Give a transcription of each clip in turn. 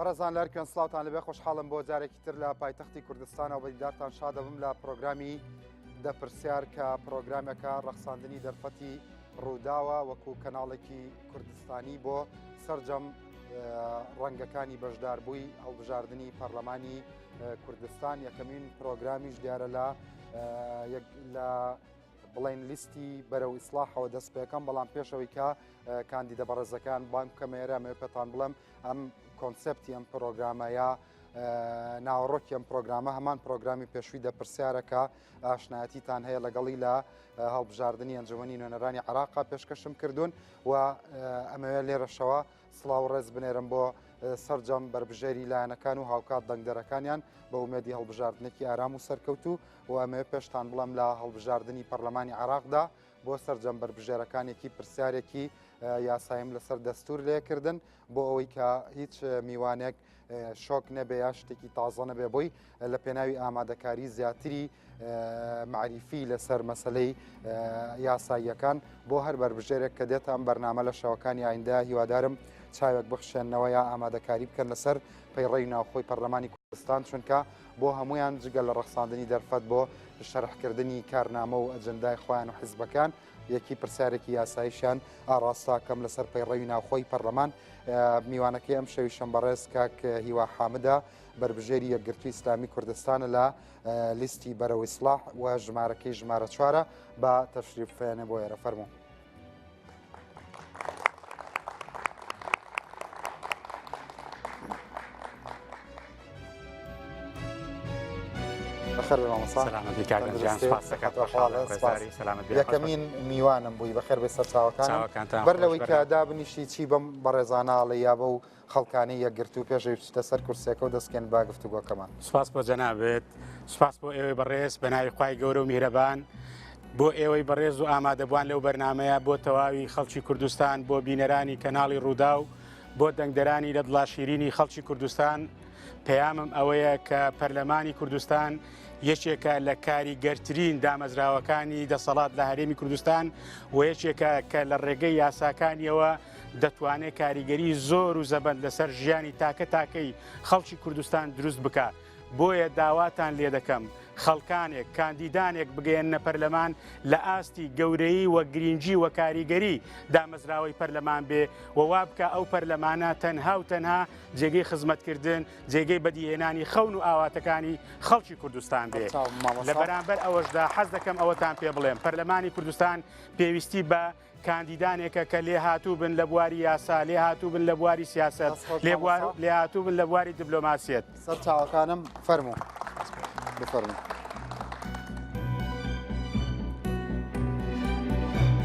بەڕێزان لە هەرکوێن سڵاوتان لەبێ خۆشحاڵم بۆ جارێکی تر لە پایتەختی کوردستانەوە بە دیدارتان شادەبم لە پرۆگرامی دە پرسیار کە پرۆگرامێکە ڕەخساندنی دەرفەتی ڕووداوە وەکو کەناڵێکی کوردستانی بۆ سەرجەم ڕەنگەکانی بەشداربووی هەڵبژاردنی پەرلەمانی کوردستان یەکەمین پرۆگرامیش دیارە لە لە بڵێن لیستی بەرەو ئیسلاحەوە دەست پێکەم بەڵام پێشەوەی کە کاندیدە بەڕێزەکان بانگ بکەمە ئێرە ئەمەوێ پێتان بڵێم ئەم کۆنسپتی ئەم پرۆگرامە یا ناوەڕۆکی ئەم پرۆگرامە هەمان پرۆگرامی پێشووی دە پرسیارە کە ئاشنایەتیتان هەیە لەگەڵی لە هەڵبژاردننی ئەنجومەنی نوێنەرانی عراقا پێشکەشم کردوون و ئەمەوێ لێرەشەوە سڵاو ڕێز بنێرم بۆ سەرجەم بەربژێری لایەنەکان و هاوکات دەنگدەرەکانیان بە ئومێدی هەڵبژاردنێکی ئارام و سەرکەوتوو و ئەمەوێ پێشتان بڵێم لە هەڵبژاردنی پەرلەمانی عێراقدا بۆ سەرجەم بەربژێرەکانێکی پرسیارێکی یاسایم لەسەر دەستور لێکردن بۆ ئەوەی کە هیچ میوانێک شۆک نەبێ یا شتێکی تازە نەبێ بۆی لە پێناوی ئامادەکاری زیاتری مەعریفی لەسەر مەسلەی یاساییەکان بۆ هەر بەربژێرێک کە دێتە ئەم بەرنامە لە شەوەکانی ئایندە هیوادارم چاوێک بخشێنەوە یا ئامادەکاری بکەن لەسەر پەیڕەوی ناوخۆی پەرلەمانی کوردستان چونکە بۆ هەمویان جگە لە ڕەخساندنی دەرفەت بۆ شەرحکردنی کارنامە و ئەجندای خۆیان و حیزبەکان یەکی پرسیارێکی یاساییشیان ئاڕاستاکەم لەسەر پەیڕەوی ناوخۆی پەرلەمان میوانەکەی ئەم شەویشم بەڕێز کاک هیوا حامدە بەربژێری یەکگرتووی ئیسلامی کوردستانە لە لیستی بەرەو ئیسلاح و ژمارەکەی ژمارە چوارە بە تەشریف فێنە بۆ ئێرە فەرموو. بەخێر بێ مامۆستا. سەلامەتی کاک گیان سپاس دەکەم خۆشحاڵم ڕێزداری سەلامەت بێ یەکەمین میوانم بووی بەخێر بێ سەرچاوەکانم چاوەکانتان بەر خۆش لەوەی کە بەرنامە. دابنیشی چی بەم بەڕێزانە ئەڵێ یا بەو خەڵکانەی یەکگرتوو پێش ئەوی بچیتە سەر کورسیەکە و دەستکەین بە گفتوگۆکەمان. سپاس بۆ جەنابت سپاس بۆ ئێوەی بەڕێز بە ناوی خوای گەورە و میهرەبان بۆ ئێوەی بەڕێز و ئامادەبووان لەو بەرنامەیە بۆ تەواوی خەڵکی کوردستان بۆ بینەرانی کەناڵی ڕووداو بۆ دەنگدەرانی لە دڵاشیرینی خەڵکی کوردستان پەیامم ئەوەیە کە پەرلەمانی کوردستان یەکێکە لە کاریگەرترین دامەزراوەکانی دەسەڵات لە هەرێمی کوردستان و یەکێکە کە لە ڕێگەی یاساکانیەوە دەتوانێت کاریگەری زۆر و زەبەند لەسەر ژیانی تاکە تاکەی خەڵکی کوردستان دروست بکە بۆیە داواتان لێ دەکەم خەڵکانێک کاندیدانێک بگەیەننە پەرلەمان لە ئاستی گەورەیی و گرینگی و کاریگەری دامەزراوەی پەرلەمان بێ و وا بکا ئەو پەرلەمانە تەنها و تەنها جێگەی خزمەتکردن، جێگەی بەدیهێنانی خەون و ئاواتەکانی خەڵکی کوردستان بێ. لە بەرامبەر ئەوەشدا حەز دەکەم ئەوەتان پێ بڵێم پەرلەمانی کوردستان پێویستی بە کاندیدانێکە کە لێهاتوو بن لە بواری یاسا، لێهاتوو بن لە بواری سیاسەت، لێهاتوو بن لە بواری دبلۆماسیەت. سەر چاوەکانم فەرموو بفەرموو.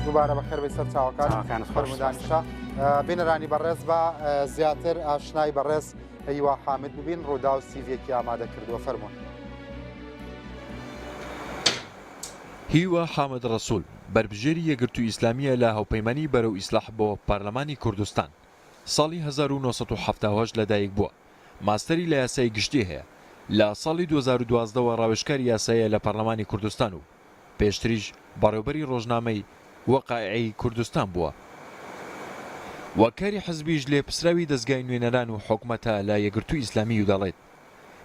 دووبارە بەخێر بێی سەر چاوەکانم فەرموو دانیشە. بینەرانی بەڕێز بە زیاتر ئاشنای بەڕێز هیوا حامد ببین ڕووداو سیڤیەکی ئامادە کردووە فەرموون. هیوا حامد ڕەسوول، بەربژێری یەکگرتووی ئیسلامییە لە هاوپەیمانیی بەرەو ئیسلاح بۆ پەرلەمانی کوردستان. ساڵی 1978 لەدایکبووە. ماستەری لە یاسای گشتی هەیە. لە ساڵی 2012 وە ڕاوێژکاری یاساییە لە پەرلەمانی کوردستان و پێشتریش بەڕێوبەری ڕۆژنامەی وەقائیعی کوردستان بووە. وە کاری حزبیش لێپرسراوی دەزگای نوێنەران و حکومەتە لە یەکگرتووی ئیسلامیی و دەڵێت،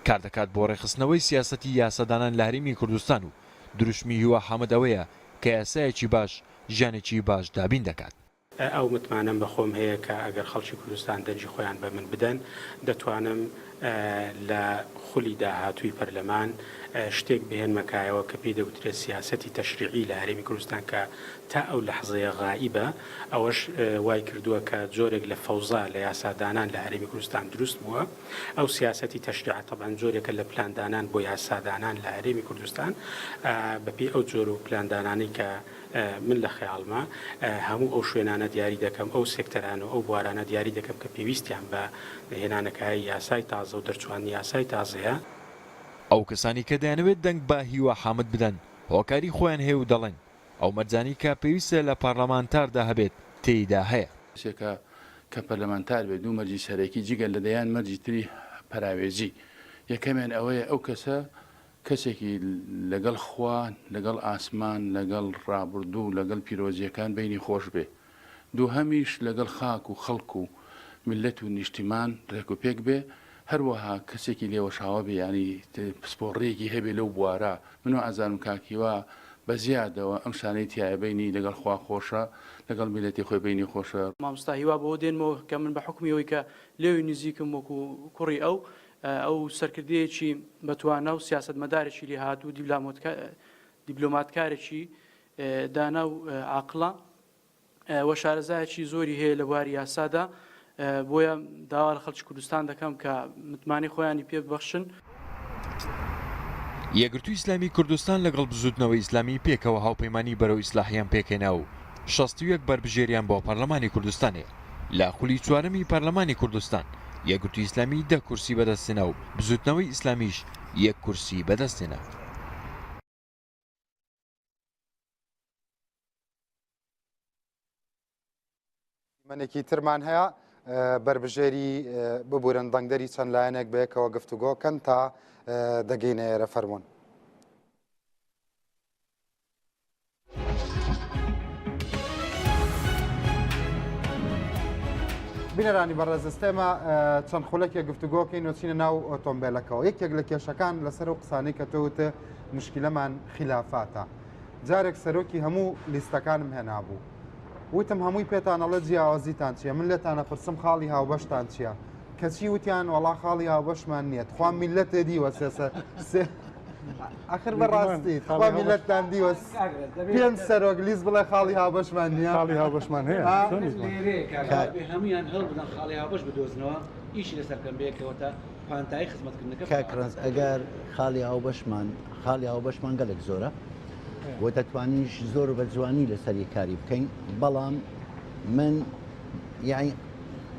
کاردەکات بۆ ڕێکخستنەوەی سیاسەتی یاسادانان لە هەرێمی کوردستان و دروشمی هیوا حامد ئەوەیە کە یاسایەکی باش ژیانێکی باش دابین دەکات. ئەو متمانەم بە خۆم هەیە کە ئەگەر خەڵکی کوردستان دەنگی خۆیان بە من بدەن دەتوانم لە خولی داهاتووی پەرلەمان شتێک بهێنمە کایەوە کە پێی دەگوترێت سیاسەتی تەشریعی لە هەرێمی کوردستان کە تا ئەو لەحزەیە غائیبە، ئەوەش وای کردووە کە جۆرێک لە فەوزا لە یاسادانان لە هەرێمی کوردستان دروست بووە. ئەو سیاسەتی تەشریعە تەبعەن جۆرێکە لە پلاندانان بۆ یاسادانان لە هەرێمی کوردستان بەپێی ئەو جۆر و پلاندانانەی کە من لە خەیاڵما هەموو ئەو شوێنانە دیاری دەکەم، ئەو سێکتەران و ئەو بوارانە دیاری دەکەم کە پێویستیان بە هێنانەکایەی یاسای تازە و دەرچواندنی یاسای تازەیە. ئەو کەسانەی کە دەیانەوێت دەنگ بە هیوا حامد بدەن هۆکاری خۆیان هەیە و دەڵێن، ئەو مەرجانەی کە پێویستە لە پارلەمانتاردا هەبێت تێیدا هەیە. کەسێکە کە پەرلەمانتار بێت دوو مەرجی سەرەکی جگە لە دەیان مەرجی تری پەراوێزی، یەکەمیان ئەوەیە ئەو کەسە کەسێکی لەگەڵ خوا، لەگەڵ ئاسمان، لەگەڵ ڕابوردوو، لەگەڵ پیرۆزییەکان بەینی خۆش بێ. دووهەمیش لەگەڵ خاک و خەڵک و میللەت و نیشتیمان ڕێک و پێک بێ. هەروەها کەسێکی لێوەشاوە بێ یانی پسپۆڕیەکی هەبێ لەو بوارە من وا ئەزانم کاک هیوا بە زیادەوە ئەم شتانەی تیایە بەینی لەگەڵ خوا خۆشە لەگەڵ میللەتی خۆی بەینی خۆشە. مامۆستا هیوا بەوە دێنمەوە کە من بە حوکمی ئەوەی کە لێوی نزیکم وەکو کوڕی ئەو، ئەو سەرکردەیەکی بەتوانا و سیاسەتمەدارێکی لێهاتوو و دیبلۆماتکارێکی دانا و عاقڵە و شارەزایەکی زۆری هەیە لە بواری یاسادا، بۆیە داوا لە خەڵکی کوردستان دەکەم کە متمانەی خۆیانی پێ ببەخشن. یەکگرتووی ئیسلامی کوردستان لەگەڵ بزووتنەوەی ئیسلامی پێکەوە هاوپەیمانی بەرەو ئیسلاحیان پێکهێنا و 61 بەربژێریان بۆ پەرلەمانی کوردستان هەیە. لە خولی چوارەمی پەرلەمانی کوردستان، یەکگرتووی ئیسلامی دە کورسی بەدەستهێنا و بزووتنەوەی ئیسلامیش یەک کورسی بەدەستهێنا. دیمەنێکی ترمان هەیە بەربژێری ببورن دەنگدەری چەند لایەنێک بەیەکەوە گفتوگۆکەن تا دەگەینە ئێرە فەرمونون. بینەرانی بەڕێز ئێمە چەند خولەکێک گفتوگۆکەین و چینە ناو ئۆتۆمبیلەکەەوە یەکێک لە کێشەکان لەسەر و قسانەی کە تۆوتە مشکلەمان خلافاتە جارێک سەرۆکی هەموو لیستەکانم هێنابوو وتم هەمووی پێتان ئەڵێ جیاوازیتان چییە من لێتانە پرسم خاڵی هاوبەشتان چییە کەچی وتیان وەڵا خاڵی هاوبەشمان نییە تخوا میلەتێ دیوە سێسە سێ ئەخر بەڕاستی تخوا میلەتتان دیوە پێنج سەرۆک لیست بڵێ خاڵی هاوبەشمان نییە خاڵی هاوبەشمان هەیە هەمویان هەڵ بدەن خاڵی هاوبەش بدۆزنەوە ئیشی لەسەر کەم بێکەوە تا پانتایی خزمەتکردنەکە کاک ڕەنج ئەگەر خاڵی هاوبەشمان خاڵی هاوبەشمان گەلێک زۆرە و دەتوانیش زۆر بە جوانی لەسەری کاری بکەین بەڵام من یعنی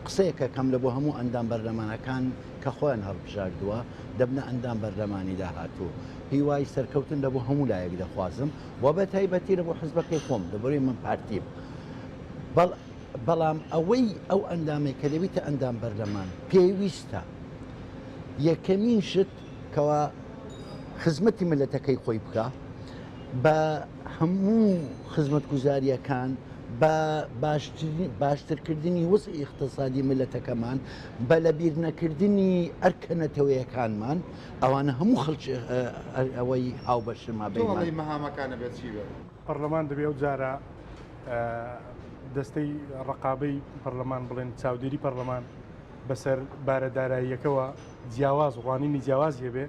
قسەیەکەکەم لە بۆ هەموو ئەندام بەرلەمانەکان کە خۆیان هەڵبژاردووە دەبنە ئەندام بەرلەمانی داهاتوو هیوای سەرکەوتن لە بۆ هەموو لایەک دەخوازم و بە تایبەتی لە بۆ حزبەکەی خۆم لەبەرەی من پارتیم بەڵ بەڵام ئەوەی ئەو ئەندامەی کە دەبیتە ئەندام بەرلەمان پێویستە یەکەمین شت کەوا خزمەتی ملەتەکەی خۆی بکە بە هەموو خزمەتگوزاریەکان بە باشترکردنی وەزعی ئیقتسادی ملەتەکەمان بە لەبیر نەکردنی ئەرکە نەتەوەیەکانمان ئەوانە هەموو خەڵکی ئەوەی هاوبەشن مابەینمان. مەهامەکانە بێت چی بێت؟ پەرلەمان دەبێ ئەو جارە دەستەی ڕقابەی پەرلەمان بڵێن چاودێری پەرلەمان بەسەر بارە داراییەکەوە جیاواز ڕوانینی جیاواز هەبێ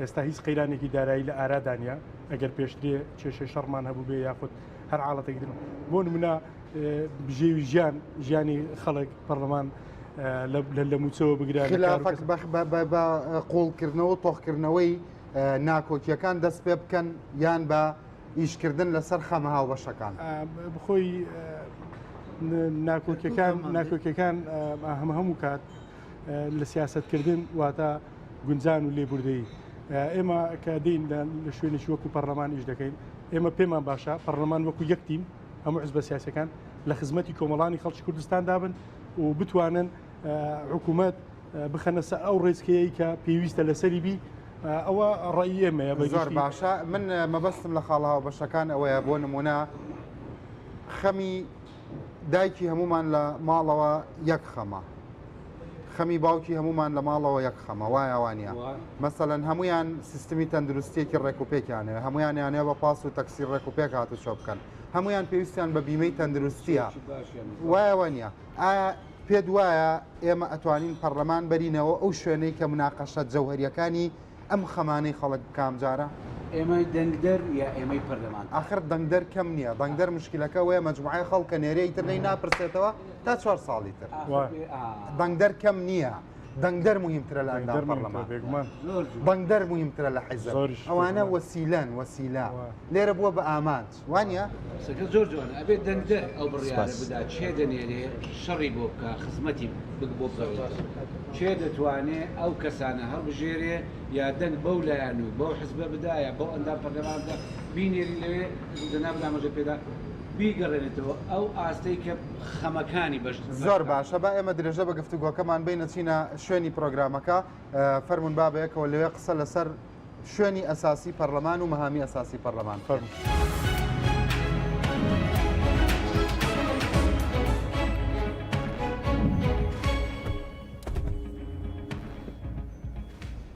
ئێستا هیچ قەیرانێکی دارایی لە ئارادانە ئەگەر پێشترێ کێشەی شەڕمان هەبوو بێ یاخود هەر حاڵەتێک تر بۆ نمونە بژێوی ژیان ژیانی خەڵک پەرلەمان لە موچەوە بگرە خلافەک بە قوڵکردنەوە و تۆخکردنەوەی ناکۆکیەکان دەست پێ بکەن یان بە ئیشکردن لەسەر خەمە هاوبەشەکان. بخۆی ناکۆکیەکان ناکۆکیەکان هەم هەموو کات لە سیاستکردن واتە گونجان و لێبوردەیی ئێمە کە دین لە شوێنێکی وەکو پەرلەمان ئیش دەکەین ئێمە پێمان باشە پەرلەمان وەکو یەک تیم هەموو حزبە سیاسەکان لە خزمەتی کۆمەڵانی خەڵکی کوردستاندا بن و بتوانن حکوومەت بخەنە سەر ئەو ڕێچکەیەی کە پێویستە لەسەری بی ئەوە ڕێی ئێمەیە بە زۆر باشە من مەبەستم لە خاڵە هاوبەشەکان ئەوەیە بۆ نمونە خەمی دایکی هەمومان لە ماڵەوە یەک خەمە خەمی باوکی هەمومان لە ماڵەوە یەک خەمە وایە وانە مەسەەن هەمویان سیستمی تەندروستیەکی ڕێک و پێکیانەوە هەمویان یانەوە بە پاس و تەکسی ڕێک و پێک هات و چۆ بکەن هەمویان پێویستیان بە بیمەی تەندروستیە وایە وانە ئایا پێت وایە ئێمە ئەتوانین پەڕلەمان بەرینەوە ئەو شوێنەی کە مناقەشە جەوهەریەکانی ئەم خەمانەی خەڵک بکا ئەمجارە؟ ئێمەی دەنگدەر یا ئێمەی پەرلەمانتار؟ ئاخر دەنگدەر کەم نیە، دەنگدەر مشکیلەکە ئەوەیە مەجموعەی خەڵکە نێرێ ئیتر لێی ناپرسێتەوە تا چوار ساڵی تر. دەنگدەر کەم نیە، دەنگدەر موهیمترە لە ئەندام پەڕلەمان. دەنگدەر موهیمترە لە حیزب. ئەوانە وەسیلەن، وەسیلە. لێرە بووە بە ئامانج. وانە؟ قسەکە زۆر جوانە ئەبێ دەنگدەر ئەو بڕیارە بدا کێ دەنێرێ شەڕی بۆ بکا خزمەتی بک بۆ بکا کێ دەتوانێ ئەو کەسانە هەڵبژێرێ یا دەنگ بەو لایەن و بەو حزبە بدا یا بەو ئەندام پەرلەمان بدا بینێری لەوێ جەنابت ئاماژە پێدا بیگەڕێنێتەوە ئەو ئاستەی کە خەمەکانی بەش زۆر باشە با ئێمە درێژە بە گفتوگۆکەمان بینە چینە شوێنی پرۆگرامەکە فەرمونون با بەیەکەوە لەوێ قسە لەسەر شوێنی ئەساسی پەرلەمان و مەهامی ئەساسی پەرلەمان فەرموو.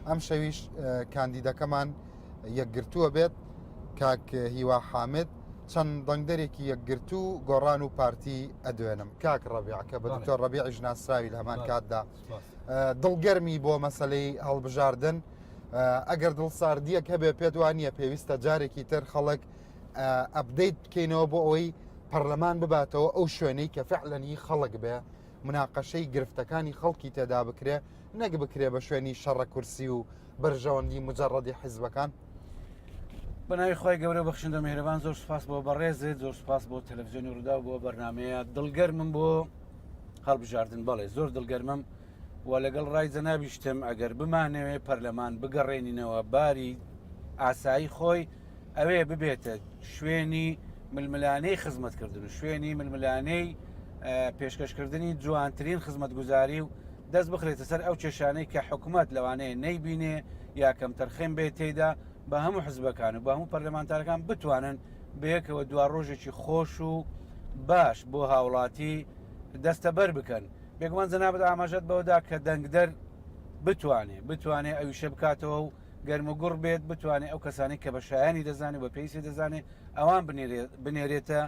ئەم شەویش کاندیدەکەمان یەکگرتووە بێت کاک هیوا حامد چەند دەنگدەرێکی یەکگرتوو گۆڕان و پارتی ئەدوێنم کاک ڕەبیع کە بە دکتۆر ڕەبیعیش ناسراوی لە هەمان کاتدا دڵگەرمی بۆ مەسلەی هەڵبژاردن ئەگەر دڵساردیەک هەبێ پێت وانە پێویستە جارێکی تر خەڵک update بکەینەوە بۆ ئەوەی پەرلەمان بباتەوە ئەو شوێنەی کە فعلەن هی خەڵک بێ مناقەشەی گرفتەکانی خەڵکی تێدا بکرێ نەک بکرێ بە شوێنی شەڕە کورسی و بەرژەوەندی مجەڕەدی حیزبەکان. بە ناوی خوای گەورە بەخشندە میهرەبان زۆر سوپاس بۆ بەڕێزت زۆر سوپاس بۆ تەلەفزیۆنی ڕووداو بۆ بەرنمەیە دڵگەرمم بۆ هەڵبژاردن بەڵێ زۆر دڵگەرمم و لەگەڵ ڕای جەنابیشتم ئەگەر بمانەوێ پەرلەمان بگەڕێنینەوە باری ئاسایی خۆی ئەوێ ببێتە شوێنی ململانێی خزمەتکردن و شوێنی ململانێی پێشکەشکردنی جوانترین خزمەتگوزاری و دەست بخرێتە سەر ئەو کێشانەی کە حکومەت لەوانەیە نەیبینێ یا کەمتەرخەم بێت تێیدا بە هەموو حزبەکان و بە هەموو پەرلەمانتارەکان بتوانن بەیەکەوە دواڕۆژێکی خۆش و باش بۆ هاوڵاتی دەستەبەر بکەن. بێگومان جەنابت ئاماژەت بەوەدا کە دەنگدەر بتوانێ بتوانێ ئەویشە بکاتەوە و گەرموگوڕ بێت بتوانێت ئەو کەسانی کە بە شایانی دەزانێت بە پێویستی دەزانێت ئەوان بنێرێتە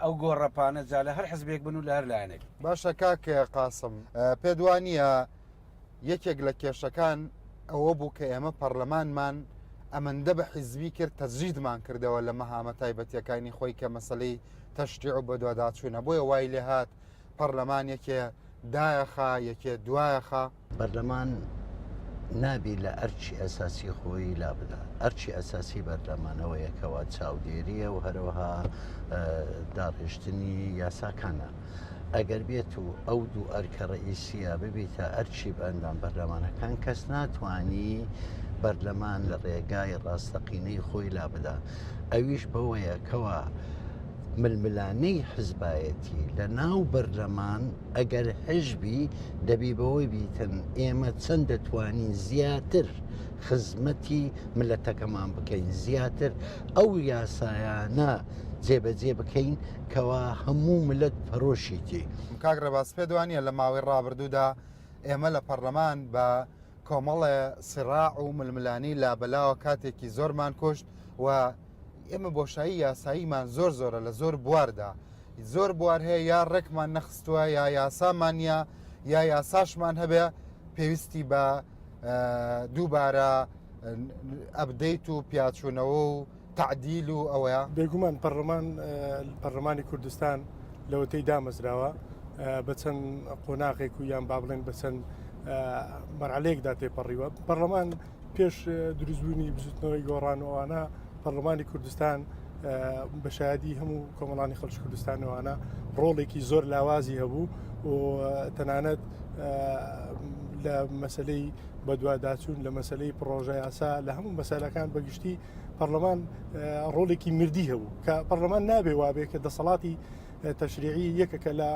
ئەو گۆڕەپانە جا لە هەر حزبێک بن و لە هەر لایەنێک. باشە کاک قاسم پێت وا نییە یەکێک لە کێشەکان ئەوە بوو کە ئێمە پەرلەمانمان ئەمەندە بە حیزبی کرد تەجریدمان کردەوە لە مەهامە تایبەتیەکانی خۆی کە مەسلەی تەشریع و بەدواداچوونە بۆیە وای لێهات پەرلەمان یەکێ دایەخا یەکێ دوایەخا. پەرلەمان نابی لە ئەرکی ئەساسی خۆی لابدا. ئەرکی ئەساسی بەرلەمان ئەوەیە کەوا چاودێرییە و هەرەوەها داڕێژتنی یاساکانە. ئەگەر بێت و ئەو دوو ئەرکە ڕەئیسیە ببیتە ئەرکی ئەندام پەرلەمانەکان کەس ناتوانی بەرلەمان لە ڕێگای ڕاستەقینەی خۆی لابدا. ئەویش بەوەیە کەوا ململانێی حزبایەتی لە ناو بەرلەمان ئەگەر هەشبی دەبی بەوەی بیتن ئێمە چەند دەتوانین زیاتر خزمەتی ملەتەکەمان بکەین زیاتر ئەو یاسایانە جێبەجێ بکەین کەوا هەموو ملت پەرۆشیتی. کاک ڕێباز پێت وانیە لە ماوەی ڕابردوودا ئێمە لە پەرلەمان بە کۆمەڵێ سیڕاع و ململانی لابەلاوە کاتێکی زۆرمان کوشت و ئێمە بۆشایی یاساییمان زۆر زۆرە لە زۆر بواردا زۆر بوار هەیە یا ڕێکمان نەخستووە یا یاسامان نیە یا یاساشمان هەبێ پێویستی بە دووبارە update و پیاچوونەوە و تعدیل و ئەوەیە. بێگومان پەرلەمان پەرلەمانی کوردستان لەوەتەی دامەزراوە بە چەند قۆناغێک و یان با بڵێن بە چەند مەرحەلەیەکدا تێپەڕیوە پەرلەمان پێش دروستبوونی بزوتنەوەی گۆڕان و ئەوانە پەرلەمانی کوردستان بە شایەدی هەموو کۆمەڵانی خەڵکی کوردستانەوانە ڕۆڵێکی زۆر لاوازی هەبوو و تەنانەت لە مەسلەی بەدواداچوون لە مەسلەی پڕۆژە یاسا لە هەموو مەسەلەکان بەگشتی پەرلەمان ڕۆڵێکی مردی هەبوو کە پەرلەمان نابێ وابێ کە دەسەڵاتی تەشریعی یەکەکە لە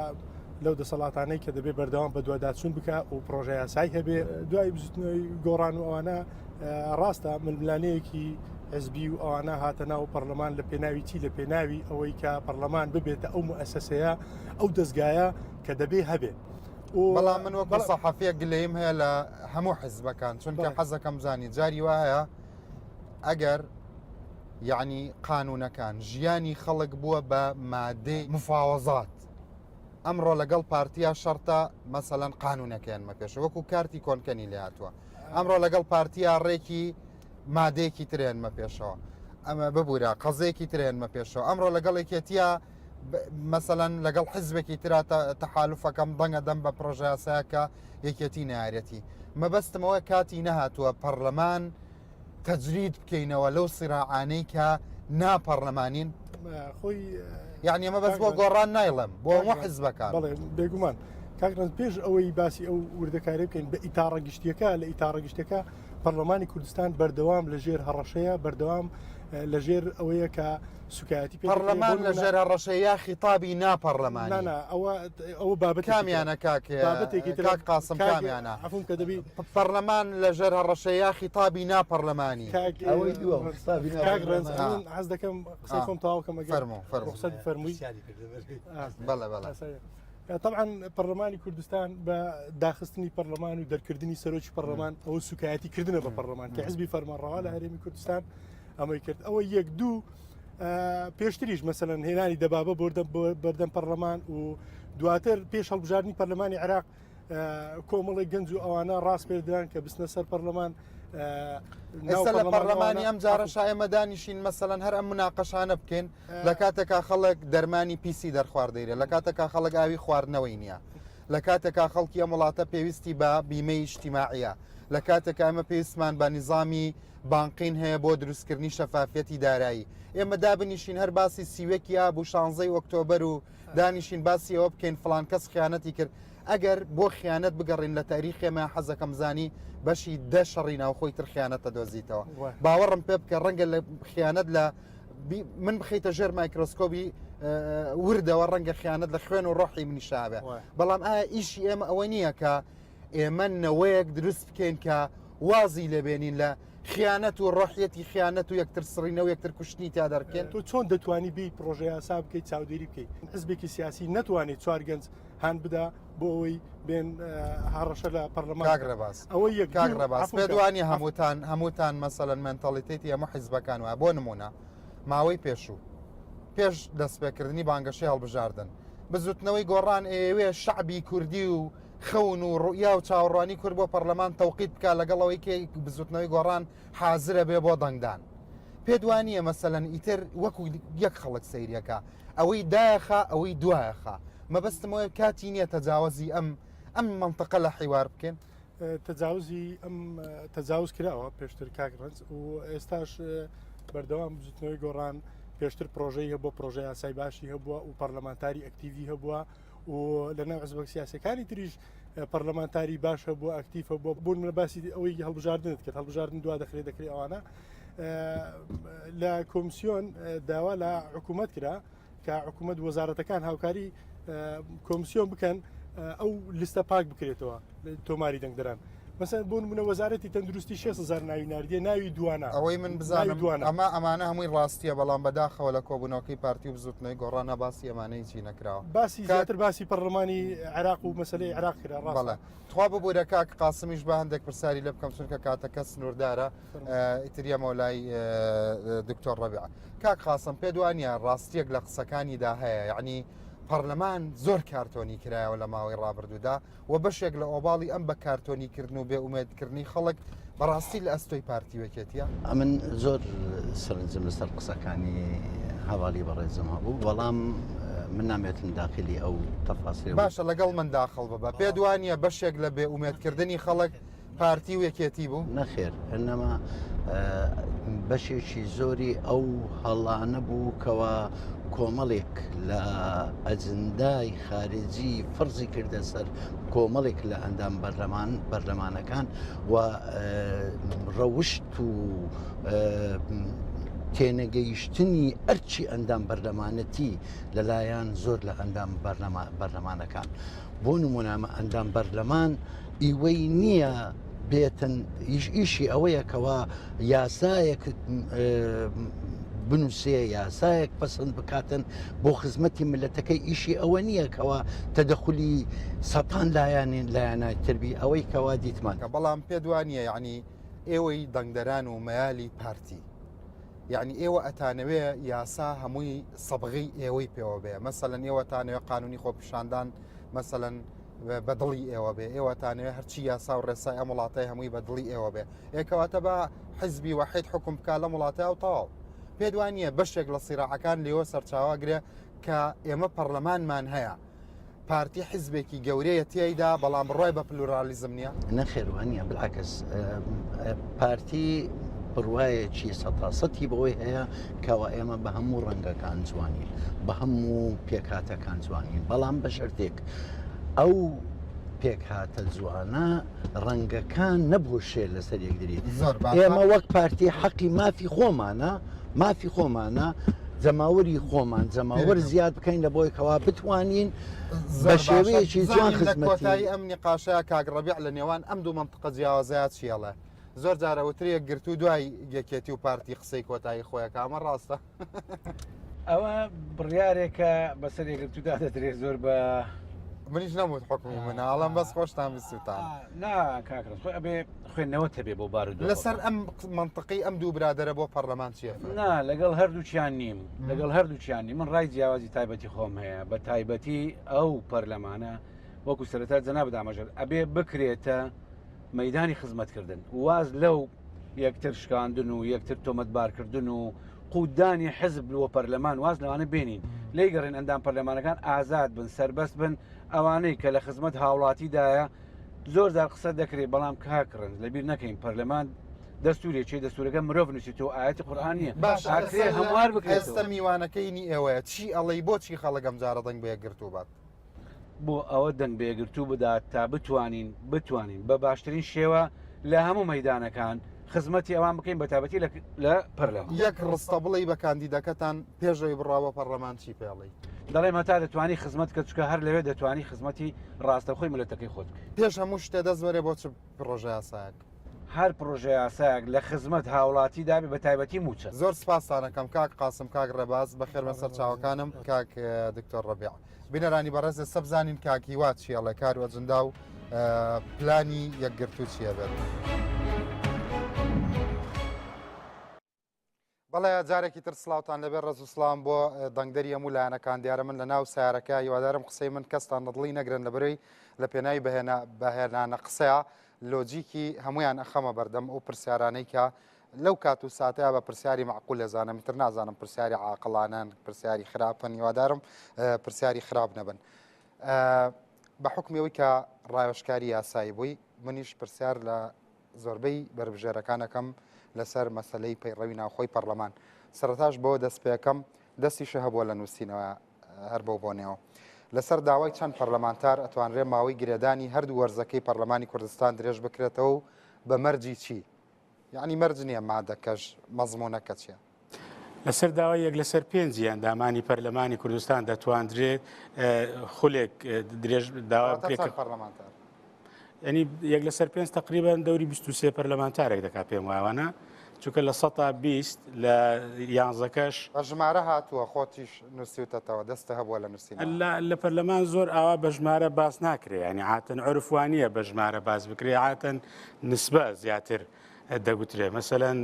لەو دەسەڵاتانەی کە دەبێ بەردەوام بەدواداچوون بکە و پرۆژە یاسای هەبێ دوای بزوتنەوەی گۆڕان و ئەوانە ڕاستە ململانەیەکی حزبی و ئەوانە هاتە ناو پەرلەمان لە پێناوی چی لە پێناوی ئەوەی کە پەرلەمان ببێتە ئەو موئەسەسەیە ئەو دەستگایە کە دەبێ هەبێ. بەڵام من وەکو سەحەفیە گلەیم هەیە لە هەموو حزبەکان چونکە حەزەکەم زانی جاری وا هەیە ئەگەر یعنی قانونەکان ژیانی خەڵک بووە بە مادەی مفاوەزات ئەمڕۆ لەگەڵ پارتیا شەرتە مەسەەن قانونەکەیان مەپێشە وەکو کارتی کۆنکەنی لێ هاتووە ئەمڕۆ لەگەڵ پارتیا ڕێکی مادەیەکی ترێنمە پێشەوە ئەمە ببوورە قەزێکی ترێنمە پێشەوە ئەمڕۆ لەگەڵ یەکێتیە مەسەەن لەگەڵ حزبێکی ترا تەحالفەکەم دەنگە دەم بە پرۆژاساکە یەکێتی نارەتی مەبەستمەوە کاتی نەهاتووە پەرلەمان تەجرید بکەینەوە لەو سیراعانەی کە نا پەڕلەمانین؟ خۆی یعنی ئەمە بەس بۆ گۆڕان نایڵێم بۆ هەموو حزبەکان. بەڵێ بێگومان کاک ڕەنج پێش ئەوەی باسی ئەو وردەکاری بکەین بە ئیتاڕە گشتیەکە لە ئیتاڕە گشتەکە پەرلەمانی کوردستان بەردەوام لە ژێر هەڕەشەیە بەردەوام لە ژێر ئەوەیە کە سوکایەتی پێ پەرلەمان لە ژێر هەڕەشە یا خیتابی نا پەرلەمانی؟ نا نا ئەوە ئەوە بابەتێکی ترە. کامیانە کاک بابەتێکی ترە. کاک قاسم کاک کامیانە؟ عەفوم کە دەبی پەرلەمان لە ژێر هەڕەشە یا خیتابی نا پەرلەمانی؟ کاک ئەوەی دووەم خیتابی نا کاک ڕەنج پەرلەمانی. من حەز دەکەم قسەی آه. خۆم تەواو کەم ئەگەر فەرموو فەرموو ڕوخسەت بفەرمووی. پرسیاری کردە بەرێ. آه. بەڵێ بەڵێ. ئاساییە. تەبعەن پەرلەمانی کوردستان بە داخستنی پەرلەمان و دەرکردنی سەرۆکی پەرلەمان ئەوە سوکایەتی کردنە بە پەرلەمان کە حزبی فەرمانڕەوا لە هەرێمی کوردستان ئەمەی کرد ئەوە یەک دوو پێشتریش مەسەلەن هێنانی دەبابە بەردەم پەرلەمان و دواتر پێش هەڵبژاردننی پەرلەمانی عێراق کۆمەڵێک گەنج و ئەوانە ڕاستپێردران کە بچنە سەر پەرلەمان ئێستا لە پەرلەمانی ئەم جارەشا ئێمە دانیشین مەسەلەن هەر ئەم مناقەشانە بکەین لە کاتێکا خەڵک دەرمانی پیسی دەرخوارد دەیرێت لە کاتێکا خەڵک ئاوی خواردنەوەی نییە لە کاتێکا خەڵکی ئەم وڵاتە پێویستی بە بیمەی ئیجتیماعیە لە کاتێکا ئێمە پێویستمان بە نیزامی بانقین هەیە بۆ دروستکردنی شەفافیەتی دارایی ئێمە دابنیشین هەر باسی سیوەکی ئاب و شانزەی ئۆکتۆبەر و دانیشین باسی ئەوە بکەین فڵان کەس خیانەتی کرد ئەگەر بۆ خیانەت بگەڕین لە تاریخ ئێمە حەزەکەم زانی بەشی دە شەڕی ناوخۆی تر خیانەتە دۆزیتەوە باوەڕم پێ بکە ڕەنگە لە خیانەت لە من بخیتە ژێر مایکرۆسکۆبی وردەوە ڕەنگە خیانەت لە خوێن و ڕۆحی منیشابێ بەڵام ئایا ئیشی ئێمە ئەوە نییە کە ئێمە نەوەیەک دروست بکەین کە وازی لێبێنین لە خیانەت و ڕۆحیەتی خیانەت و یەکتر سڕینەوە یەکتر کوشتنی تیا دەرکەن. تۆ چۆن دەتوانی بێی پڕۆژە یاسا بکەیت چاودێری بکەیت حزبێکی سیاسی نەتوانێت چوار گەنج هان بدا بۆ ئەوەی بێن هەڕەشە لە پەرلەمان کاک ڕێباز ئەوە یەک کاک ڕێباز پێت وانیە هەمووتان هەمووتان مەسەلەن مێنتاڵیتێتی هەموو حیزبەکان وایە بۆ نمونە ماوەی پێشوو پێش دەستپێکردنی بانگەشەی هەڵبژاردن بزوتنەوەی گۆڕان ئەیەوێ شەعبی کوردی و خەون و ڕوئیا و چاوەڕوانی کورد بۆ پەرلەمان تەوقیت بکا لەگەڵ ئەوەی کە بزوتنەوەی گۆڕان حازرە بێ بۆ دەنگدان پێت وانییە مەسەلەن ئیتر وەکو یەک خەڵک سەیریەکە ئەوەی دایەخا ئەوەی دوایەخا مەبەستم ئەوەیە کاتی نییە تەجاوەزی ئەم ئەم مەنتقە لە حیوار بکەین؟ تەجاوزی ئەم تەجاوز کراوە پێشتر کاک ڕەنج و ئێستاش بەردەوام بزوتنەوەی گۆڕان پێشتر پرۆژەی هەبووە پرۆژە یاسای باشی هەبووە و پەرلەمانتاری ئەکتیڤی هەبووە و لە ناو حزبە سیاسەکانی تریش پەرلەمانتاری باش هەبووە ئەکتیف هەبووە بۆ نمونە باسی ئەوەی هەڵبژاردنت کرد هەڵبژاردن دوا دەخرێت دەکرێت ئەوانە لە کۆمسیۆن داوا لە حکوومەت کرا کە حکوومەت وەزارەتەکان هاوکاری کۆمسیۆن بکەن ئەو لیستە پاک بکرێتەوە تۆماری دەنگدەران مەسەن بۆ نمونە وەزارەتی تەندروستی 6هزار ناوی ناردیە ناوی دوانە ئەوەی من بزانم دوانە ئەمە ئەمانە هەمووی ڕاستیە بەڵام بەداخەوە لە کۆبوونەوەکەی پارتی و بزوتنەوەی گۆڕانە باسی ئەمانە هیچی نەکراوە باسی زیاتر باسی پەرلەمانی عێراق و مەسلەی عێراق کرا ڕاستە تخوا ببورە کاک قاسمیش بە هەندێک پرسیاری لێ بکەم چونکە کاتەکە سنووردارە ئیتر یەمەوە لای دکتۆر ڕەبیع کاک قاسم پێت وانە ڕاستیەک لە قسەکانیدا هەیە یعنی پەرلەمان زۆر کارتۆنی کرایەوە لە ماوەی ڕابردوودا و بەشێک لە ئۆباڵی ئەم بە کارتۆنی کردن و بێ ئومێد کردنی خەڵک بەڕاستی لە ئەستۆی پارتی و یەکێتیە؟ ئەمن زۆر سەرنجم لەسەر قسەکانی هەواڵی بەڕێزم هەبوو بەڵام من نامێتم داخلی ئەو تەفاسیل باشە لەگەڵ من داخڵ ببە پێت وانیە بەشێک لە بێ ئومێدکردنی خەڵک پارتی و یەکێتی بوو؟ نەخێر ئەنەما بەشێکی زۆری ئەو هەڵانە بوو کەوا کۆمەڵێک لە ئەجندای خارجی فەرزی کردە سەر کۆمەڵێک لە ئەندام بەرلەمان بەرلەمانەکان و ڕەوشت و تێنەگەیشتنی ئەرچی ئەندام بەرلەمانەتی لەلایەن زۆر لە ئەندام بەرلەمانەکان بۆ نمونامە ئەندام بەرلەمان ئیوەی نییە بێتن ئیش ئیشی ئەوەیە کەوا یاسایەک بنووسێ یاسایەک پەسەند بکاتن بۆ خزمەتی ملەتەکەی ئیشی ئەوە نییە کەوا تەدەخلی سەتان لایەنین لایەنای تربی ئەوەی کەوا دیتمان کە بەڵام پێت وانییە یعنی ئێوەی دەنگدەران و مەیالی پارتی یعنی ئێوە ئەتانەوێ یاسا هەمووی سەبغی ئێوەی پێوە بێ مەسەلەن ئێوە تانەوێ قانونی خۆپیشاندان مەسەلەن بە دڵی ئێوە بێ ئێوە تانەوێ هەرچی یاسا و ڕێسای ئەم وڵاتای هەمووی بە دڵی ئێوە بێ ئێکەواتە بە حزبی وەحید حکوم بکا لەم وڵاتە و تەواو پێت وانییە بەشێک لە سیراعەکان لێوە سەرچاوە گرێ کە ئێمە پەرلەمانمان هەیە پارتی حزبێکی گەورەیە تیایدا بەڵام بڕای بە پلورالیزم نییە؟ نەخێر وانە بالعکس پارتی بڕواایەکی سەتاسەتی بەوەی هەیە کەوا ئێمە بە هەموو ڕەنگەکان جوانین بە هەموو پێکهاتەکان جوانین بەڵام بە شەرتێک ئەو پێکهاتە جوانە ڕەنگەکان نەبۆشێ لەسەر یەکدری زۆر باشە. ئێمە وەک پارتی حەقی مافی خۆمانە مافی خۆمانە جەماوەری خۆمان جەماوەر زیاد بکەین لە بۆی کەوا بتوانین زۆر بە باشە. شێوەیەکی جوان بزانین لە خزمەتی کۆتایی ئەم نیقاشە کاک ڕەبیع لە نێوان ئەم دوو مەنتقە جیاوازەیا چیەڵێ زۆر جارە وترێ یەکگرتوو دوای یەکێتی و پارتی قسەی کۆتایی خۆیەکە ئەمە ڕاستە؟ ئەوە بڕیارێکە بەسەر یەکگرتوودا دەدرێت زۆر بە. منیش نەموت حکومی منە ئەڵم بەس خۆشتان بسووتان نا کاک ڕەز خۆی ئەبێ خوێندنەوە تەبێ بۆ بار و لەسەر ئەم منطقی ئەم دوو برادەرە بۆ پەرلەمان چییە؟ نا لەگەڵ هەردووچیان نیم لەگەڵ هەردووچیان نیم من ڕای جیاوازی تایبەتی خۆم هەیە بە تایبەتی ئەو پەرلەمانە وەکو سەرەتا جەنابت ئاماژە ئەبێ بکرێتە مەدانی خزمەتکردن واز لەو یەکتر شکاندن و یەکتر تۆمەتبارکردن و قوتدانی حزب بۆ پەرلەمان واز لەوانە بێنین لێی گەڕێن ئەندام پەرلەمانەکان ئازاد بن سەربەست بن ئەوانەی کە لە خزمەت هاوڵاتیدایە زۆر جار قسە دەکرێت بەڵام کاک ڕەنج لەبیر نەکەین پەرلەمان دەستورێکی دەستورەکە مرۆڤ نووسیتەوە ئاەتی قورئان نییە باش ئاکرێ هەموار بکرێت ئێستا میوانەکەی نی ئێوەیە چی ئەڵێی بۆچی خەڵک ئەم جارە دەنگ بە یەکگرتوو بات؟ بۆ ئەوە دەنگ بە یەکگرتوو بدات تا بتوانین بتوانین بە باشترین شێوە لە هەموو مەیدانەکان خزمەتی ئەوان بکەین بە تایبەتی لە پەرلەمان. یەک ڕستە بڵێی بە کاندیدەکەتان پێش ئەوەی بڕوا بۆ پەرلەمان چی پێ ئەڵێی؟ دەڵێم هەتا دەتوانی خزمەت کە چونکە هەر لەوێ دەتوانی خزمەتی ڕاستەوخۆی میللەتەکەی خۆت بکەی. پێش هەموو شتێ دەست بەرێ بۆ چ پڕۆژەیاسایەک؟ هەر پڕۆژەیاسایەک لە خزمەت هاوڵاتی دابێ بە تایبەتی مووچە. زۆر سپاستان ئەکەم کاک قاسم کاک ڕێباز بەخێربێن سەرچاوەکانم کاک دکتۆر ڕەبیع. بینەرانی بەڕێز ئێستا بزانین کاک هیوا چی ئەڵێ کار و ئەجندا و پلانی یەکگرتوو چییە بێت. بەڵێ جارێکی تر سلااوان لەبێ ڕێز و سلام بۆ دەنگدەری هەموو لایەنەکان دیارە من لە ناو سیارەکە هیوادارم قسەی من کەستان لە دڵی نەگرن لە بەرەی لە پێناوی بەهێنا بەهێنانە قسەیە لۆجیکی هەمویان ئەخەمە بەردەم ئەو پرسیارانەی کە لەو کات و ساتەیە بە پرسیاری معقول لەزانم تر نازانم پرسیاری عاقڵانەن پرسیاری خراپن هیوادارم پرسیاری خراپ نەبن بە حکمیەوەی کە ڕاوێژکاری یاسایی بووی منیش پرسیار لە زۆربەی بەربژێرەکان ئەکەم لەسەر مەسەلەی پەیڕەوی ناوخۆی پەڕلەمان. سەرەتاش بەوە دەست پێکەم، دەستیشە هەبووە لە نووسینەوە هەر بەو بۆنەیەوە. لەسەر داوای چەند پەرلەمانتار ئەتوانرێ ماوەی گرێدانی هەردوو وەرزەکەی پەرلەمانی کوردستان درێژ بکرێتەوە و بە مەرجی چی؟ یەعنی مەرج نییە مادەکەش مەزموونەکە چییە؟ لەسەر داوای یەک لەسەر پێنجی ئەندامانی پەرلەمانی کوردستان دەتواندرێت خولێک درێژ داوا بکرێت پەرلەمانتار ینی یەک لەسەر پێنج تقریبان دەوری 23 پەرلەمانتارێک دەکات پێم وایوانە چونکە لە سەتا 20 لە یانزەکەش بە ژمارە هاتووە خۆتیش نووسیوتەتەوە دەستە هەبووە لە نووسین لە پەرلەمان زۆر ئاوا بە ژمارە باس ناکرێ ینی عاتەن عرفوانیە بە ژمارە باس بکرێ عاتەن نسبە زیاتر دەگوترێ مەسەەن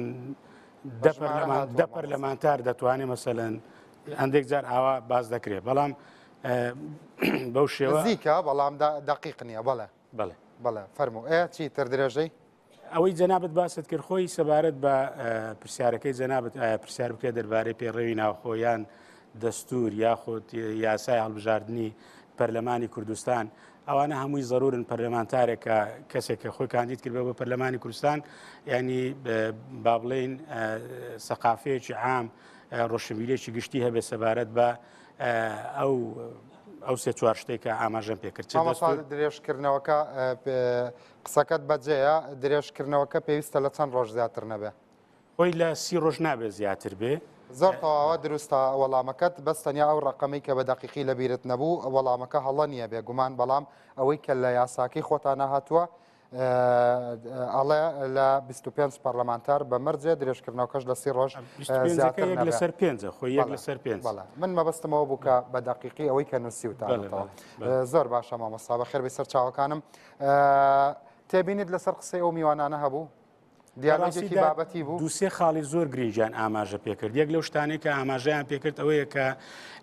دە پەرلەمانتار دەتوانێت مەسەلەن هەندێک جار ئاوا باس دەکرێت بەڵام بەو شێوە زیکە بەڵام دقیق نییە بەڵێ بەڵێ بەڵێ فەرموو ئێ چی تر درێژەی ئەوەی جەنابەت باست کرد خۆی سەبارەت بە پرسیارەکەی جەنابەت ئایا پرسیار بکرێت دەربارەی پێڕەوی ناوخۆیان دەستور یاخود یاسای هەڵبژاردنی پەرلەمانی کوردستان ئەوانە هەمووی زەرورن پەرلەمانتارێک کە کەسێک کە خۆی کاندید کردبێ بۆ پەرلەمانی کوردستان ینی با بڵێین سەقافەیەکی عام ڕۆشنبیرێکی گشتی هەبێ سەبارەت بە ئەو ئەو سێ چوار شتێک کە ئاماژەم پێکرد درێژکردنەوەکە قسەکەت بەجێیە درێژکردنەوەکە پێویستە لە چەند ڕۆژ زیاتر نەبێ خۆی لە سی ڕۆژ نابێت زیاتر بێ. زۆر تەواوە دروستە وەڵامەکەت بەس تەنیا ئەو ڕەقەمەی کە بە دەقیقی لە بیرت نەبوو وەڵامەکە هەڵە نییە بێگومان بەڵام ئەوەی کە لە یاساکەی خۆتانە هاتووە ئەڵێ لە 25 پەرلەمانتار بە مەرجێ درێژکردنەوەکەش لە سی ڕۆژ زیاتر یەک لەسەر پێنجە خۆی یەک لەسەر پێنج من مەبەستمەوە بوو کە بە دەقیقی ئەوەی کە نووسیوتانەوە زۆر باشە مامۆستا بەخێر بێی سەر چاوەکانم تێبینیت لەسەر قسەی ئەو میوانانە هەبوو؟ دیالۆگێکی بابەتی بوو. دوو سێ خاڵی زۆر گرنگیان ئاماژە پێکرد، یەک لەو شتانەی کە ئاماژەیان پێکرد ئەوەیە کە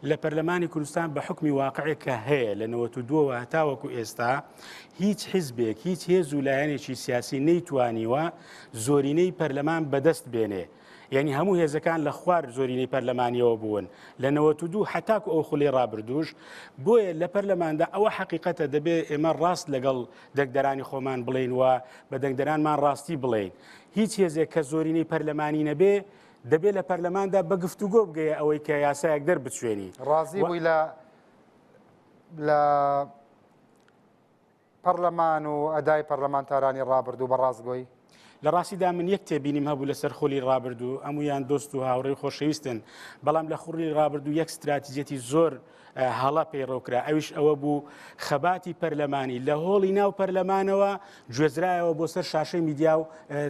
لە پەرلەمانی کوردستان بە حوکمی واقعێک کە هەیە لە 92ەوە هەتاوەکو ئێستا هیچ حیزبێک هیچ هێز و لایەنێکی سیاسی نەیتوانیوە زۆرینەی پەرلەمان بەدەست بێنێ. یعنی هەموو هێزەکان لە خوار زۆرینەی پەرلەمانیەوە بوون لە 92 هەتاکو ئەو خولەی ڕابردووش بۆیە لە پەرلەماندا ئەوە حەقیقەتە دەبێ ئێمە ڕاست لەگەڵ دەنگدەرانی خۆمان بڵێین و بە دەنگدەرانمان ڕاستی بڵێین. هیچ هێزێک کە زۆرینەی پەرلەمانی نەبێ، دەبێ لە پەرلەماندا بە گفتوگۆ بگەیە ئەوەی کە یاسایەک دەربچوێنی. ڕازی بووی لە لە پەرلەمان و ئەدای پەرلەمانتارانی ڕابردوو بە ڕاستگۆی؟ لە ڕاستیدا من یەک تێبینیم هەبوو لەسەر خولی ڕابردوو، هەموویان دۆست و هاوڕێ و خۆشەویستن، بەڵام لە خولی ڕابردوو یەک ستراتیجیەتی زۆر هەڵە پەیڕەو کرا، ئەویش ئەوە بوو خەباتی پەرلەمانی لە هۆڵی ناو پەرلەمانەوە گوێزرایەوە بۆ سەر شاشەی میدیا و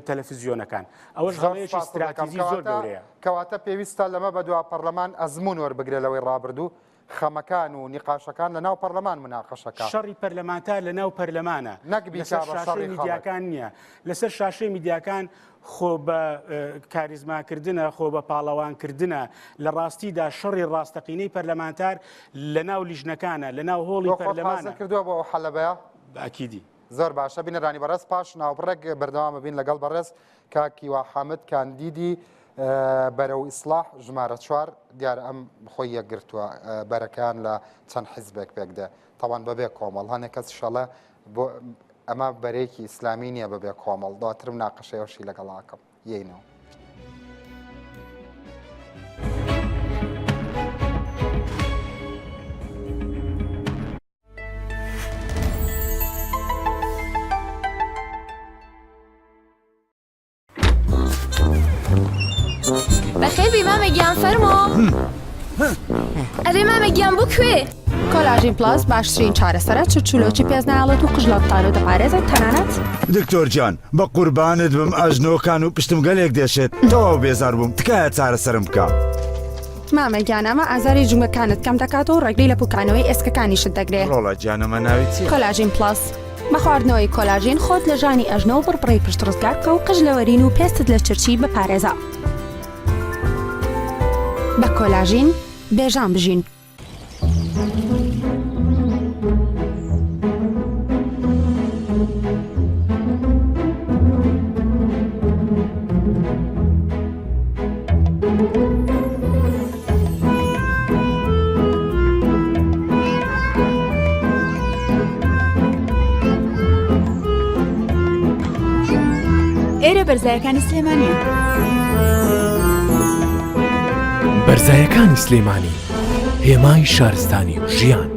تەلەفزیۆنەکان، ئەوەش هەڵەیەکی ستراتیجی زۆر گەورەیە. کەواتە پێویستە لەمە بەدوا پەرلەمان ئەزموون وەربگرێ لەوەی ڕابردوو. خەمەکان و نیقاشەکان لە ناو پەرلەمان مناقەشەکە. شەڕی پەرلەمانتار لە ناو پەرلەمانە نەک بیکا لەسەر بە شاشەی شەڕی خەڵک. میدیاکان نییە. لەسەر شاشەی میدیاکان خۆ بە کاریزما کردنە، خۆ بە پاڵەوان کردنە. لە ڕاستیدا شەڕی ڕاستەقینەی پەرلەمانتار لە ناو لیژنەکانە، لە ناو هۆڵی تۆ خۆت پەرلەمانە. حازر کردووە بۆ ئەو حەلەبەیە؟ بە ئەکیدی. زۆر باشە بینەرانی بەڕێز پاش ناوبڕێک بەردەوام ئەبین لەگەڵ بەڕێز کاک هیوا حامد کاندیدی بەرەو ئیسلاح ژمارە چوار دیارە ئەم خۆی یەکگرتووە بەرەکان لە چەند حیزبێک پێک دێ تاوان بەبێ کۆمەڵ هەنێک کەس شەڵە بۆ ئەمە بەرەیەکی ئیسلامی نییە بەبێ کۆمەڵ دواتر مناقەشەیەشی لەگەڵاکەم یەینەوە. بەخێربێی مامە گیان فەرمۆ ئەرێ مامە گیان بۆ کوێ؟ کۆلاژین پڵەس باشترین چارەسەرە چرچولۆچی پێست نایەڵێت و قژ لە ڕوتانەوە دەپارێزێت تەنانەت. دکتۆر گیان بە قوربانت بم ئەژنۆکان و پشتم گەلێک دێشێت تەواو بێزار بووم تکایە چارەسەرم بکە. مامە گیان ئەمە ئازاری جومگەکانت کەم دەکاتەوە و ڕێگری لە پوکانەوەی ئێسکەکانیشت دەگرێ. ڕۆڵە گیان ئەمە ناوی چیە؟ کۆلاژین پڵەس. بە خواردنەوەی کۆلاژین خۆت لە ژانی ئەژنۆ و بڕبڕەی پشت ڕزگار بکە و قژ لە وەرین و پێستت لە چرچی بپارێزە. بە کۆلاژین بێ ژان بژین. ئێرە بەرزایەکانی سلێمانیە. بەرزایەکانی سلێمانی هێمای شارستانی و ژیان.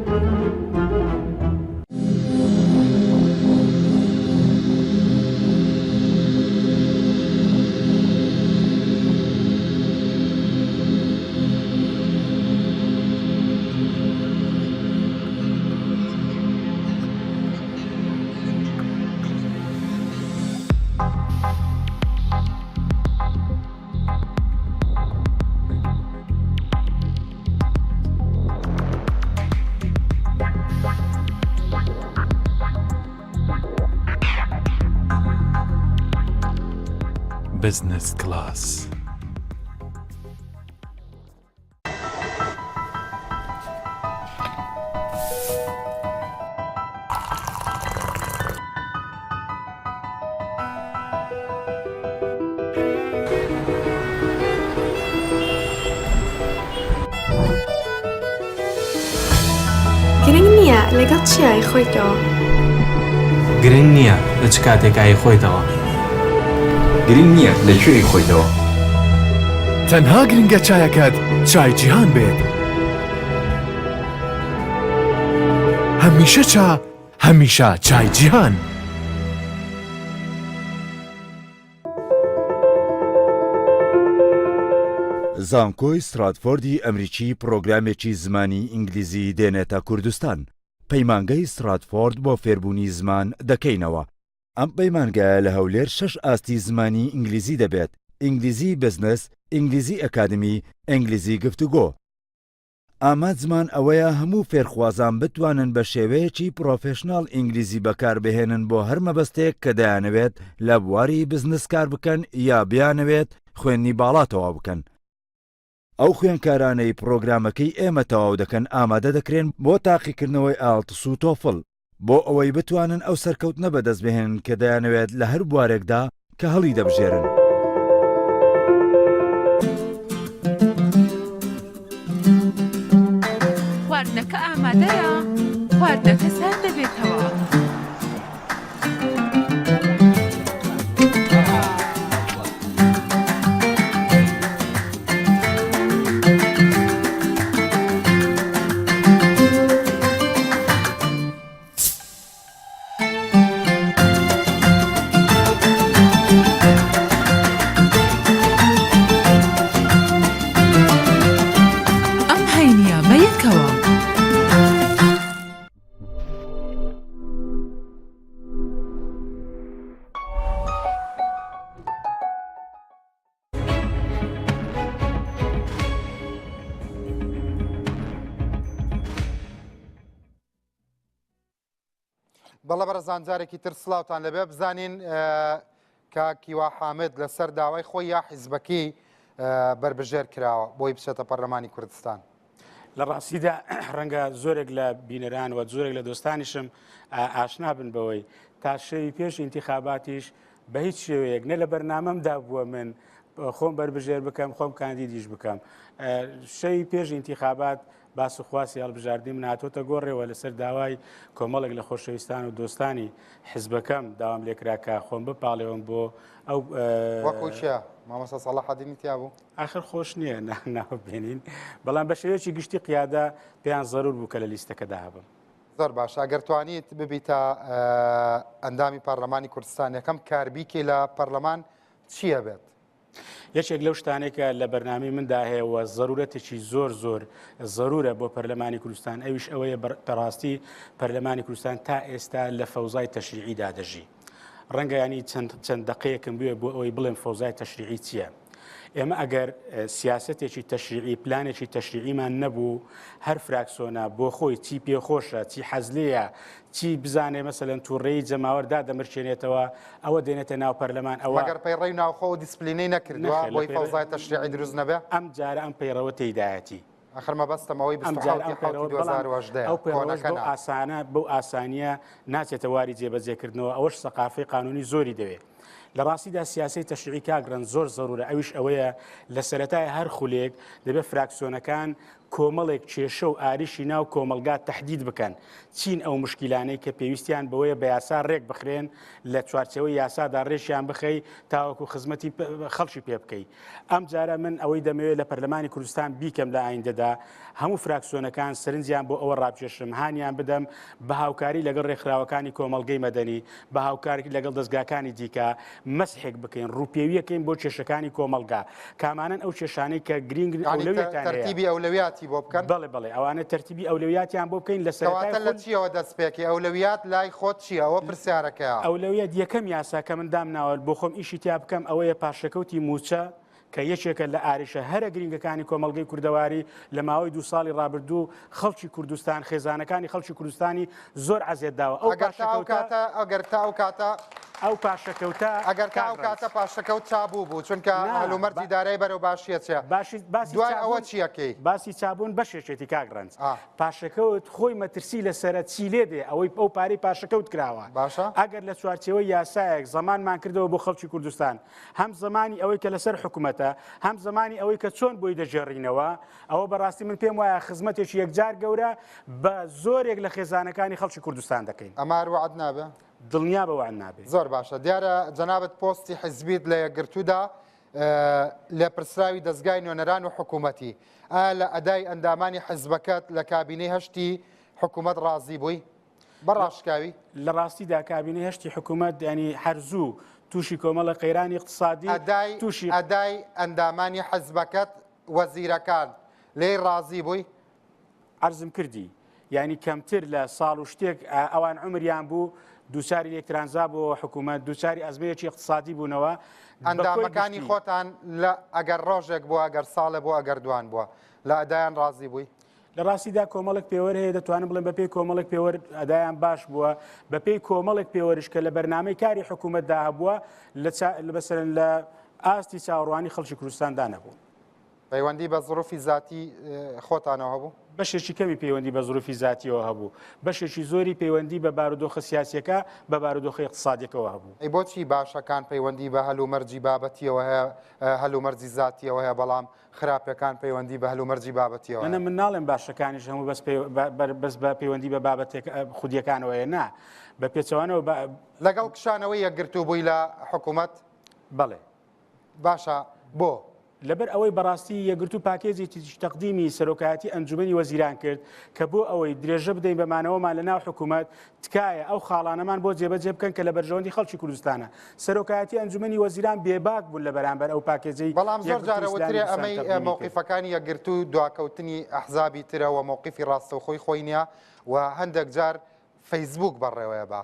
بزنس کلاس. گرنگ نییە لەگەڵ چیا ئەیخۆیتەوە. گرنگ نییە لە چ کاتێکا ئەیخۆیتەوە. گرنگ نییە لە کوێ ئەیخۆیتەوە. تەنها گرنگە چایەکەت چای جیهان بێت. هەمیشە چا، هەمیشە چای جیهان. زانکۆی ستراتفۆردی ئەمریکی پڕۆگرامێکی زمانی ئینگلیزی دێنێتە کوردستان، پەیمانگەی ستراتفۆرد بۆ فێربوونی زمان دەکەینەوە. ئەم پەیمانگایە لە هەولێر شەش ئاستی زمانی ئینگلیزی دەبێت، ئینگلیزی بزنس، ئینگلیزی ئەکادمی، ئینگلیزی گفتوگۆ. ئامانجمان ئەوەیە هەموو فێرخوازان بتوانن بە شێوەیەکی پڕۆفێشناڵ ئینگلیزی بەکاربهێنن بۆ هەر مەبەستێک کە دەیانەوێت لە بواری بزنس کار بکەن یا بیانەوێت خوێندنی باڵا تەواو بکەن. ئەو خوێندکارانەی پڕۆگرامەکەی ئێمە تەواو دەکەن ئامادە دەکرێن بۆ تاقیکردنەوەی ئایڵتس و تۆفڵ بۆ ئەوەی بتوانن ئەو سەرکەوتنە بەدەست بهێنن کە دەیانەوێت لە هەر بوارێکدا کە هەڵی دەبژێرن. خواردنەکە ئامادەیە؟ خواردنەکە سارد دەبێتەوە. ئەم هەینییە بەیەکەوە. بەڵێ بەڕێزان جارێکی تر سڵاوتان لەبێ بزانین کاک هیوا حامد لەسەر داوای خۆی یا حیزبەکەی بەربژێر کراوە بۆی بچێتە پەرلەمانی کوردستان. لە ڕاستیدا ڕەنگە زۆرێک لە بینەران و زۆرێک لە دۆستانیشم ئاشنا بن بەوەی تا شەوی پێش ئینتیخاباتیش بە هیچ شێوەیەک نە لە بەرنامەمدا بووە من خۆم بەربژێر بکەم خۆم کاندیدیش بکەم شەوی پێش ئینتیخابات باس و خواسی هەڵبژاردنی من هاتۆتە گۆڕێوە لەسەر داوای کۆمەڵێک لە خۆشەویستان و دۆستانی حزبەکەم داوام لێکرا کە خۆم بپاڵێوم بۆ ئەو وەکو کێ؟ مامۆستا سەڵاحەدینی تیا بوو؟ ئاخر خۆش نییە ناو بێنین بەڵام بە شێوەیەکی گشتی قیادە پێیان زەرور بوو کە لە لیستەکەدا هەبم. زۆر باشە ئەگەر توانیت ببیتە ئەندامی پەرلەمانی کوردستان یەکەم کار بیکەی لە پەرلەمان چییە بێت؟ یەکێک لەو شتانەی کە لە بەرنامەی مندا هەیە و زەرورەتێکی زۆر زۆر زەرورە بۆ پەرلەمانی کوردستان ئەویش ئەوەیە بەڕاستی پەرلەمانی کوردستان تا ئێستا لە فەوزای تەشریعیدا دەژی. ڕەنگە ینی چەند چەند دقەیەکم بوێ بۆ ئەوەی بڵێم فەوزای تەشریعی چییە؟ ئێمە ئەگەر سیاسەتێکی تەشریعی پلانێکی تەشریعیمان نەبوو هەر فراکسۆنە بۆ خۆی چی پێخۆشە چی حەزلەیە چی بزانێ مەسەلەن توڕەیی جەماوەر دادەمرکێنێتەوە ئەوە دێنێتە ناو پەرلەمان ئەوە مەگەر پەیڕەوی ناوخۆ و دیسپلینەی نەکردووە نەخێر، لە بۆی پەیڕە- فەوزای تەشریعی دروست نەبێ؟ ئەم جارە ئەم پەیڕەوە تێیدایەتی. ئاخر مەبەستم ئەوەی ئەم جارە 27 ئەم حەوتی پەیڕەوە بەڵام 2018 ئەو پەیڕەوەش کۆنەکە بەو نا. ئاسانە بەو ئاسانییە ناچێتە واری جێبەجێکردنەوە ئەوەش سەقافەی قانونی زۆری دەوێ. لە ڕاستیدا سیاسەی تەشریعی کاک ڕەنج زۆر زەرورە ئەویش ئەوەیە لە سەرەتای هەر خولێک دەبێت فراکسیۆنەکان کۆمەڵێک کێشە و ئاریشی ناو کۆمەڵگا تەحدید بکەن، چین ئەو موشکیلانەی کە پێویستیان بەوەیە بە یاسا ڕێک بخرێن، لە چوارچێوەی یاسادا ڕێکیان بخەی تاوەکو خزمەتی خەڵکی پێ بکەی. ئەمجارە من ئەوەی دەمەوێت لە پەرلەمانی کوردستان بیکەم لە ئایندەدا، هەموو فراکسیۆنەکان سەرنجیان بۆ ئەوە ڕابکێشم، هانیان بدەم بە هاوکاری لەگەڵ ڕێکخراوەکانی کۆمەڵگەی مەدەنی، بە هاوکاری لەگەڵ دەزگاکانی دیکە مەسحێک بکەین، ڕووپێویەکەین بۆ کێشەکانی کۆمەڵگا. کامانەن ئەو کێشانەی کە گرینگن یانی ئەولەویەتیان هەیە؟ تەرتیبی ئەولەویاتی بۆ بکەن؟ بەڵێ بەڵێ ئەوانە تەرتیبی ئەولەویاتیان بۆ بکەین لە سەرەتای کەواتە لە خول. چییەوە دەست پێکەی؟ ئەولەویات لای خۆت چییە؟ ئەوە پرسیارەکەیە. ئەولەویات یەکەم یاسا کە من دامناوە بۆ خۆم ئیشی تیا بکەم ئەوەیە پاشەکەوتی مووچە کە یەکێکە لە ئاریشە هەرە گرینگەکانی کۆمەڵگەی کوردەواری لە ماوەی دوو ساڵی ڕابردوو خەڵکی کوردستان خێزانەکانی خەڵکی کوردستانی زۆر عەزێت داوە ئەو ئەگەر تا ئەو پاشەکەوتە کاتە ئەگەر تا ئەو کاتە ئەو پاشەکەوتە ئەگەر تا کاک ئەو ڕەنج کاتە پاشەکەوت چابوو بوو چونکە نا هەلومەرجی دارای بەرەو باشیە چێ باشی باسی دوای ئەوە چابوون چیەکەی؟ باسی چابوون بەشێکێتی کاک ڕەنج ئا. پاشەکەوت خۆی مەترسی لەسەرە چی لێ دێ ئەوەی ئەو پارەی پاشەکەوت کراوە باشە. ئەگەر لە چوارچێوەی یاسایەک زەمانمان کردەوە بۆ خەڵکی کوردستان هەم زەمانی ئەوەی کە لەسەر حکومەتە هەم زەمانی ئەوەی کە چۆن بۆی دەگێڕینەوە ئەوە بەڕاستی من پێم وایە خزمەتێکی یەکجار گەورە بە زۆرێک لە خێزانەکانی خەڵکی کوردستان دەکەین. ئەمە هەر وەعد نابێ؟ دڵنیا بە وەعد نابێ. زۆر باشە دیارە جەنابت پۆستی حیزبیت لە یەکگرتوودا لێپرسراوی دەزگای نوێنەران و حکوومەتی ئایا لە ئەدای ئەندامانی حیزبەکەت لە کابینەی هەشتی حکوومەت ڕازی بووی؟ بە ڕاشکاوی؟ لە ڕاستیدا کابینەی هەشتی حکوومەت یانی هەر زوو تووشی کۆمەڵە قەیرانی ئیقتسادی ئەدای تووشی ئەدای ئەندامانی حیزبەکەت وەزیرەکان لێی ڕازی بووی؟ عەرزم کردی یانی کەمتر لە ساڵ و شتێک ئەوان عومریان بوو دووچاری لێکترانزا بۆ حکوومەت دووچاری ئەزمەیەکی اقتصادی بوونەوە ئەندامەکانی خۆتان لە ئەگەر ڕۆژێک بووە ئەگەر ساڵێ بووە ئەگەر دوان بووە لە ئەدایان ڕازی بووی؟ لە ڕاستیدا کۆمەڵێک پێوەر هەیە دەتوانم بڵێم بەپێی کۆمەڵێک پێوەر ئەدایان باش بووە بەپێی کۆمەڵێک پێوەرش کە لە بەرنامەی کاری حکوومەتدا هەبووە لە بەسەرن لە ئاستی چاوەڕوانی خەڵکی کوردستاندا نەبوو. پەیوەندی بە زروفی زاتی خۆتانەوە هەبوو؟ بەشێکی کەمی پەیوەندی بە زروفی زاتیەوە هەبوو، بەشێکی زۆری پەیوەندی بە بارودۆخە سیاسیەکە، بە بارودۆخە ئیقتسادیەکەوە هەبوو. ئەی بۆچی باشەکان پەیوەندی بە هەلومەرجی بابەتیەوە هەیە، هەلومەرجی زاتیەوە هەیە، بەڵام خراپەکان پەیوەندی بە هەلومەرجی بابەتیەوە هەیە؟ نا من ناڵێم باشەکانیش هەموو بەس بەس بە پەیوەندی بە بابەتێک خودیەکانەوە هەیە، نا بە پێچەوانەوە بە. لەگەڵ کشانەوەی یەکگرتوو بووی لە حکوومەت؟ بەڵێ. باشە بۆ؟ لەبەر ئەوەی بەڕاستی یەکگرتوو پاکێجێکی تەقدیمی سەرۆکایەتی ئەنجومەنی وەزیران کرد کە بۆ ئەوەی درێژە بدەین بە مانەوەمان لە ناو حکوومەت تکایە ئەو خاڵانەمان بۆ جێبەجێ بکەن کە لە بەرژەوەندی خەڵکی کوردستانە. سەرۆکایەتی ئەنجومەنی وەزیران بێباک بوون لە بەرامبەر ئەو پاکێجەی بەڵام زۆر یەکگرتوو جارە ئیسلامی وترێ کوردستان ئەمەی تەقدیمی کرد. مەوقیفەکانی یەکگرتوو دواکەوتنی ئەحزابی ترە و مەوقیفی ڕاستەوخۆی خۆی نییە و هەندێک جار فەیسبووک بەڕێوەیە بە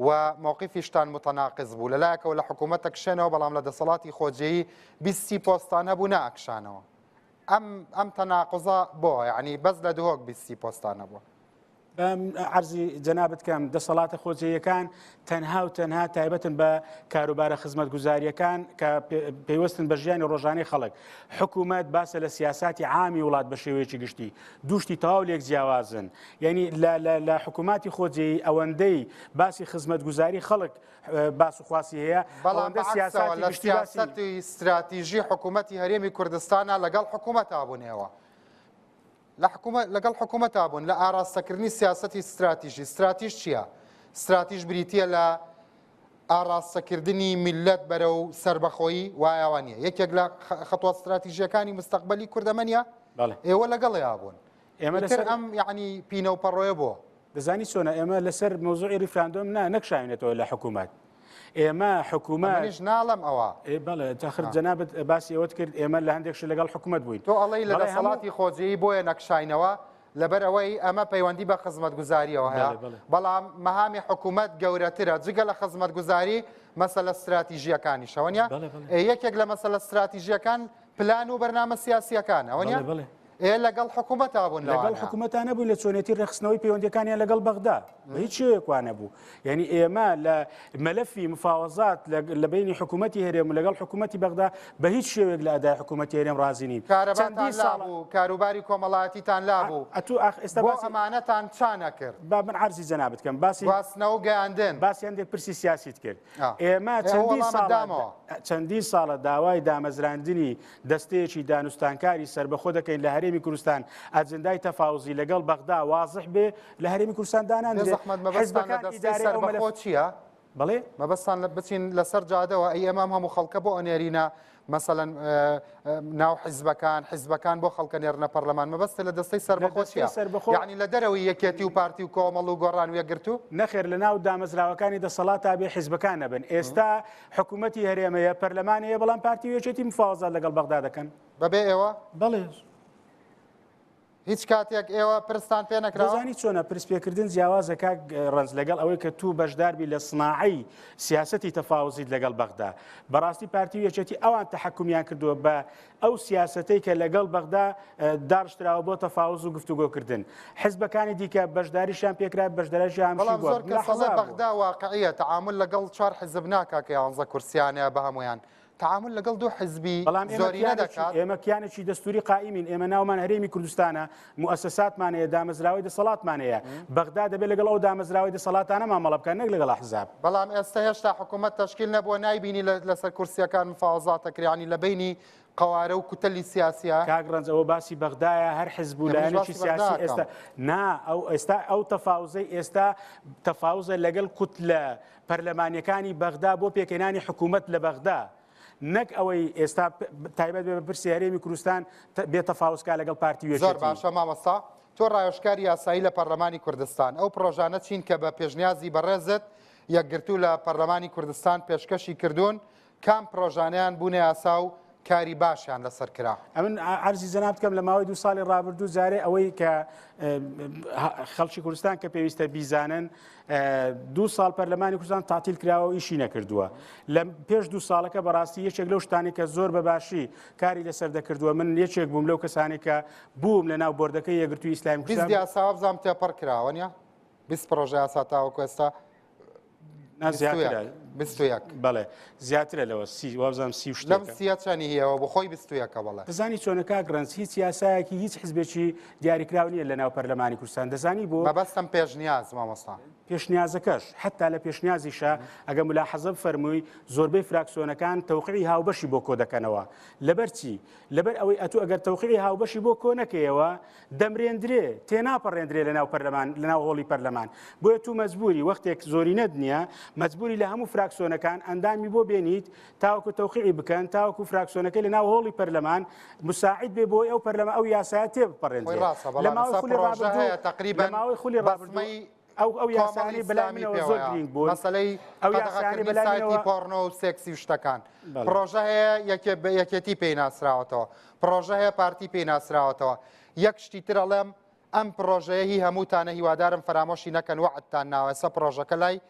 و مەوقیفیشتان متناقض بوو لەلایەکەوە لە حکوومەت ئەکشێنەوە بەڵام لە دەسەڵاتی خۆجێیی 20 پۆستان هەبوو ناکشانەوە ئەم ئەم تەناقضە بۆ یعنی بەس لە دهۆک 20 پۆستان هەبووە. عەرزی جەنابت کەم دەسەڵاتە خۆجێیەکان تەنها و تەنها تایبەتن بە کاروبارە خزمەتگوزاریەکان کە پەیوەستن بە ژیانی ڕۆژانەی خەڵک حکوومەت باسە لە سیاساتی عامی وڵات بە شێوەیەکی گشتی دوشتی تەواو لێک جیاوازن یعنی لە حکووماتی خۆجێی ئەوەندەی باسی خزمەتگوزاری خەڵک باس و خواسی هەیە بەڵام سیاسەتی لە سیاسەتی ستراتیژی حکوومەتی هەرێمی کوردستانە لەگەڵ حکوومەتا بوونەوە لە حکومەت لەگەڵ حکومەتا بوون لە ئاراستەکردنی سیاسەتی ستراتیژی. ستراتیژ چییە؟ ستراتیژ بریتییە لە ئاراستەکردنی میللەت بەرەو سەربەخۆیی، وایە وا نییە؟ یەکێک لە خەتوە ستراتیژییەکانی مستەقبەلی کورد ئەمە نییە؟ بەڵێ. ئێوە لەگەڵیا بوون. ئێمە ئیتر لەسەر ئەم یەعنی پینە و پەڕۆیە بۆ؟ دەزانی چۆنە ئێمە لەسەر مەوزوعی ریفراندۆم نا نەکشاوینەتەوە لە حکوومەت. ئێمە حکوومەت منیش ناڵێم ئەوە. ئێ بەڵێ تاخر جەنابت باسی ئەوەت کرد ئێمە لە هەندێک شت لەگەڵ حکوومەت بووین. تۆ ئەڵێی لە بەڵێ هەموو دەسەڵاتی خۆجێیی بۆیە نەکشاینەوە لەبەر ئەوەی ئەمە پەیوەندی بە خزمەتگوزارییەوە هەیە، بەڵێ بەڵێ. بەڵام مەهامی حکوومەت گەورەترە جگە لە خزمەتگوزاری مەسەلە ستراتیژییەکانیشە وەنیە؟ بەڵێ بەڵێ. ئێ یەکێک لە مەسەلە ستراتیژییەکان پلان و بەرنامە سیاسییەکانە وەنیە؟ بەڵێ بەڵێ. ئێ لەگەڵ حکوومەتا بوون لەگەڵ لەوانە. حکوومەتا نەبووین لە چۆنێتی ڕێکخستنەوەی پەیوەندییەکانیان لەگەڵ بەغدا بە هیچ شێوەیەک وا نەبوو یعنی ئێمە لە مەلەفی مفاوەزات لە بەینی حکوومەتی هەرێم و لەگەڵ حکوومەتی بەغدا بە هیچ شێوەیەک لە ئەدای حکوومەتی هەرێم ڕازی نین کارەباتان چەندین ساڵە لابوو، کاروباری کۆمەڵایەتیتان لابوو، ئەتوو ئاخ ئێستا بۆ باسی ئەمانەتان چا نەکرد؟ با من عەرزی جەنابت کەم باسی گواستنەوە و گەیاندن. باسی هەندێک پرسی سیاسیت کرد ئا. ئێمە ئێ ئەوە چەندین وەڵامت ساڵە دامەوە. چەندین ساڵە داوای دامەزراندنی دەستەیەکی دانوستانکاری سەربەخۆ دەکەین لە هەرێمی کوردستان ئەجندای تەفاوزی لەگەڵ بەغدا وازح بێ لە هەرێمی کوردستان بێ داناندرێ زەحمەت مەبەستان لە حزبەکان دەستەی ئیدارەی ئەو مەلەف سەربەخۆ چییە؟ بەڵێ؟ مەبەستان لە بچین لەسەر جادەوە ئەی ئێمە ئەم هەموو خەڵکە بۆ ئەنێرینە مەسەلەن ناو حیزبەکان حیزبەکان بۆ خەڵکە نێرنە پەرلەمان مەبەستە لە دەستەی لە سەربەخۆ دەستەی چییە؟ سەربەخۆ یعنی لە دەرەوەی یەکێتی و پارتی و کۆمەڵ و گۆڕان و یەکگرتوو؟ نەخێر لە ناو دامەزراوەکانی دەسەڵاتا بێ حیزبەکان نەبن ئێستا حکوومەتی هەرێم هەیە، پەرلەمان هەیە، بەڵام پارتی و یەکێتی مفاوەزات لەگەڵ بەغدا دەکەن. بەبێ ئێوە؟ بەڵێ. هیچ کاتێک ئێوە پرستان پێ نەکراوە؟ دەزانی چۆنە پرس پێکردن جیاوازە کاک ڕەنج لەگەڵ ئەوەی کە تو بەشداربی لە سناعەی سیاسەتی تەفاوزیت لەگەڵ بەغدا. بەڕاستی پارتی و یەکێتی ئەوان تەحەکومیان کردووە بە ئەو سیاسەتەی کە لەگەڵ بەغدا داڕشتراوە بۆ تەفاوز و گفتوگۆکردن. حزبەکانی دیکە بەشداریشیان پێکرا، بەشداریشیان هەمشی بەڵام بووە. زۆر کەس ئەڵێ ملاحەزە بووە. بەغدا واقعیە، تەعامول لەگەڵ چوار حزب ناکا کە یانزە کورسیان هەیە بە هەموویان. تەعامول لەگەڵ دوو حزبی بەڵام ئێمە زۆرینە کیانێکی دەکات. ئێمە کیانێکی دەستووری قائیمین، ئێمە ناومان هەرێمی کوردستانە، موئەسەساتمان هەیە، دامەزراوەی دەسەڵاتمان هەیە. بەغدا دەبێت لەگەڵ ئەو دامەزراوەی دەسەڵاتانە مامەڵە بکات نەک لەگەڵ ئەحزاب. بەڵام ئێستا هێشتا حکوومەت تەشکیل نەبووە، نایبینی لەسەر کورسییەکان مفاوەزات دەکرێت، یانی لە بەینی قەوارە و کوتەلی سیاسییە؟ کاک ڕەنج ئەوە باسی بەغدایە، هەر حزب و ئێ منیش لایەنێکی باسی بەغدا سیاسی ئەکەم. ئێستا نا، ئەو ئێستا ئەو تەفاوزەی ئێستا تەفاوزە لەگەڵ کوتلە پەرلەمانیەکانی بەغدا بۆ پێکهێنانی حکوومەت لە بەغدا نەک ئەوەی ئێستا تایبەت بێ بە پرسی هەرێمی کوردستان بێ تەفاوزکا لەگەڵ پارتی و زۆر یەکێتی. باشە مامۆستا تۆ ڕاوێژکاری یاسایی لە پەرلەمانی کوردستان ئەو پڕۆژانە چین کە بە پێشنیازی بەڕێزت یەکگرتوو لە پەرلەمانی کوردستان پێشکەشی کردوون کام پڕۆژانەیان بوونە یاسا و کاری باشیان لەسەر کرا؟ ئەمن عەرزی جەنابت کەم لە ماوەی دوو ساڵی ڕابردوو جارێ ئەوەی کە خەڵکی کوردستان کە پێویستە بیزانن دوو ساڵ پەرلەمانی کوردستان تاتیل کراوە و ئیشی نەکردووە لە پێش دوو ساڵەکە بەڕاستی یەکێک لەو شتانی کە زۆر بە باشی کاری لەسەر دەکردووە من یەکێک بووم لەو کەسانی کە بووم لە ناو بۆردەکەی یەکگرتووی ئیسلامی 20 کوردستان یاسا وابزانم تێپەڕ کراوە نیە؟ 20 پڕۆژە یاسا تاوەکو ئێستا نا زیاترە 21 بەڵێ زیاترە لەوە سی وابزانم سی و لەم شتێکە. سیە چەنی هەیەوە بۆ خۆی 21ە بەڵێ. دەزانی چۆنە کاک ڕەنج هیچ یاسایەکی هیچ حزبێکی دیاریکراو نییە لە ناو پەرلەمانی کوردستان دەزانی بۆ؟ مەبەستم پێشنیاز مامۆستا. پێشنیازەکەش حەتا لە پێشنیازیشا ئەگە ملاحەزە بفەرمووی زۆربەی فراکسیۆنەکان تەوقیعی هاوبەشی بۆ کۆ دەکەنەوە لەبەر چی؟ لەبەر ئەوەی ئەتوو ئەگەر تەوقیعی هاوبەشی بۆ کۆ نەکەیەوە دەمرێندرێ، تێناپەڕێندرێ لەناو پەرلەمان، لەناو هۆڵی پەرلەمان. بۆیە تو مەجبوری وەختێک زۆرینەت نییە، مەجبوری لە هەموو فراکسیۆنەکان ئەندامی بۆ بێنیت تاوەکو تەوقیعی بکەن، تاوەکو فراکسیۆنەکەی لەناو هۆڵی پەرلەمان مساعید بێ بۆی ئەو پەرلەمان ئەو یاسایە خۆی تێبپەڕێندرێ. ڕاستە لە بەڵام ماوەی ئێستا خولی پڕۆژە ڕابردوو هەیە لە تەقریبەن ماوەی خولی ڕابردوو بەسمەی ئەو ئەو کۆمەڵی یاسایانەی بەلای ئیسلامی منەوە زۆر پێوەیە گرینگ بوون مەسەلەی ئەو یاسایانەی قەدەغەکردنی بەلای سایتی منەوە پۆڕنۆ و سێکسی و شتەکان بەڵێ. پڕۆژە هەیە یەکێ یەکێتی پێی ناسراوەتەوە پڕۆژە هەیە پارتی پێی ناسراوەتەوە یەک شتی تر ئەڵێم ئەم پڕۆژەیە هی هەمووتانە هیوادارم فەرامۆشی نەکەن وەعدتان ناوە ئێستا پڕۆژەکە لای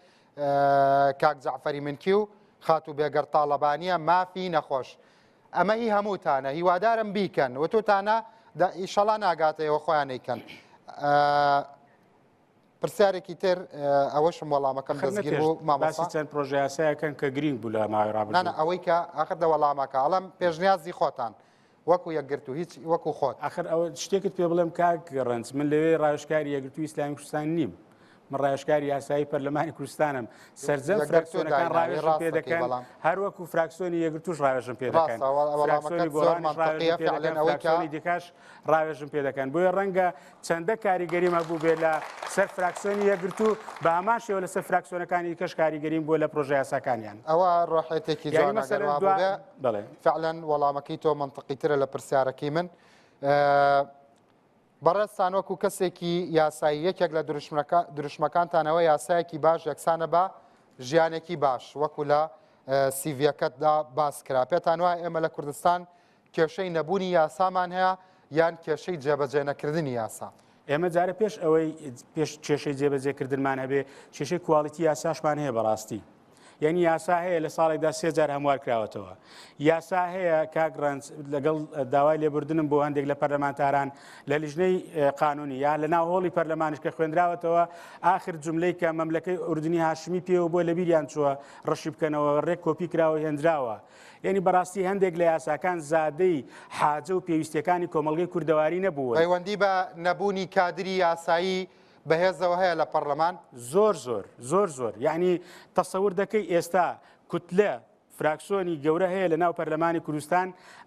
کاک جەعفەری منکی و خاتوو بێگەرد تاڵەبانیە مافی نەخۆش ئەمە هی هەمووتانە هیوادارم بیکەن وتوتانە ئیشەڵا ناگاتەوە خۆیان نەیکەن. پرسیارێکی تر ئەوەشم وەڵامەکەم دەستگیر بوو مامۆستا. باسی چەند پرۆژە یاسایەکەن کە گرینگ بوو لە ماوەی ڕابردوو. نا نا ئەوەی کە ئاخر دە وەڵامەکە ئەڵێم پێشنیازی خۆتان وەکو یەکگرتوو هیچ وەکو خۆت. ئاخر ئەوە شتێکت پێ بڵێم کاک ڕەنج من لەوێ ڕاوێژکاری یەکگرتووی ئیسلامی کوردستان نیم. من ڕاوێژکاری یاسایی پەرلەمانی کوردستانم سەرجەم فراکسیۆنەکان ڕاوێژم پێ دەکەن هەروەکو فراکسیۆنی یەکگرتووش ڕاوێژم پێ دەکەن فراکسیۆنی گۆڕانیش ڕاوێژم پێ دەکەن فراکسیۆنی دیکەش ڕاوێژم پێ دەکەن بۆیە ڕەنگە چەندە کاریگەریم هەبوو بێ لە سەر فراکسیۆنی یەکگرتوو بە هەمان شێوە لەسەر فراکسیۆنەکانی دیکەش کاریگەریم بووە لە پرۆژە یاساکانیان. ئەوە ڕۆحێتێکی جوانە گەر وا بووبێ. بەڵێ. فعلا وەڵامەکەی تۆ مەنتقیترە لە پرسیارەکەی من. بەڕێزتان وەکو کەسێکی یاسایی یەکێک لە دروشمەکانتانەوە یاسایەکی باش یەکسانە بە ژیانێکی باش وەکو لە سیڤیەکەتدا باس کرا پێتان وایە ئێمە لە کوردستان کێشەی نەبوونی یاسامان هەیە یان کێشەی جێبەجێ نەکردنی یاسا؟ ئێمە جارێ پێش ئەوەی پێش کێشەی جێبەجێکردنمان هەبێ کێشەی کواڵیتی یاساشمان هەیە بەڕاستی. یعنی یاسا هەیە لە ساڵێکدا سێ جار هەموار کراوەتەوە یاسا هەیە کاک ڕەنج لەگەڵ داوای لێبوردنم بۆ هەندێک لە پەرلەمانتاران لە لیژنەی قانونی یا لە ناو هۆڵی پەرلەمانش کە خوێندراوەتەوە ئاخر جملەی کە مەملەکەی ئوردنی هاشمی پێوە بۆ لەبیریان چووە ڕەشی بکەنەوە ڕێک کۆپی کراوە هێنراوە یعنی بەڕاستی هەندێک لە یاساکان زادەی حاجە و پێویستیەکانی کۆمەڵگەی کوردەواری نەبوون. پەیوەندی بە نەبوونی کادری یاسایی بەهێزەوە هەیە لە پەڕلەمان؟ زۆر زۆر زۆر زۆر یعنی تەسەور دەکەی ئێستا کوتلە فراکسۆنی گەورە هەیە لە ناو پەرلەمانی کوردستان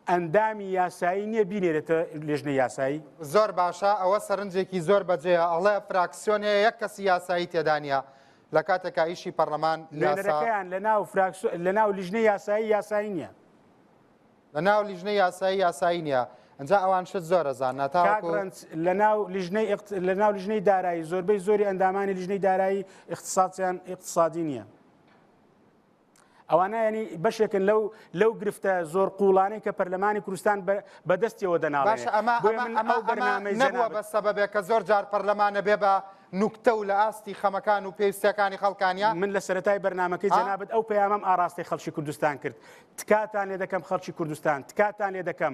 ئەندامی یاسایی نییە بینێرێتە لێژنەی یاسایی؟ زۆر باشە ئەوە سەرنجێکی زۆر بەجێیە ئەڵێ فراکسیۆن هەیە یەک کەسی یاسایی تێدا نییە لە کاتێکا ئیشی پەرلەمان یاسا نوێنەرەکەیان لە ناو فراکسۆ لە ناو لیژنەی یاسایی یاسایی نییە. لە ناو لیژنەی یاسایی یاسایی نییە ئەنجا ئەوان شت زۆر ئەزانن کاک تاوەکو ڕەنج لە ناو لیژنەی لە ناو لیژنەی دارایی زۆربەی زۆری ئەندامانی لیژنەی دارایی ئیقتسادیان ئیقتسادی نییە. ئەوانە یانی بەشێکن لەو لەو گرفتە زۆر قوڵانەی کە پەرلەمانی کوردستان بە دەستیەوە دەناڵێنێ. باشە ئەمە بۆیە ئەمە من ئەمە ئەو ئەمە بەرنامەی نەبووە جەنابت بە سەبەبێک کە زۆر جار پەرلەمان ئەبێ بە نوکتە و لە ئاستی خەمەکان و پێویستیەکانی خەڵکانیا؟ من لە سەرەتای بەرنامەکەی ها؟ جەنابت ئەو پەیامەم ئاڕاستەی خەڵکی کوردستان کرد. تکاتان لێ دەکەم خەڵکی کوردستان، تکاتان لێ دەکەم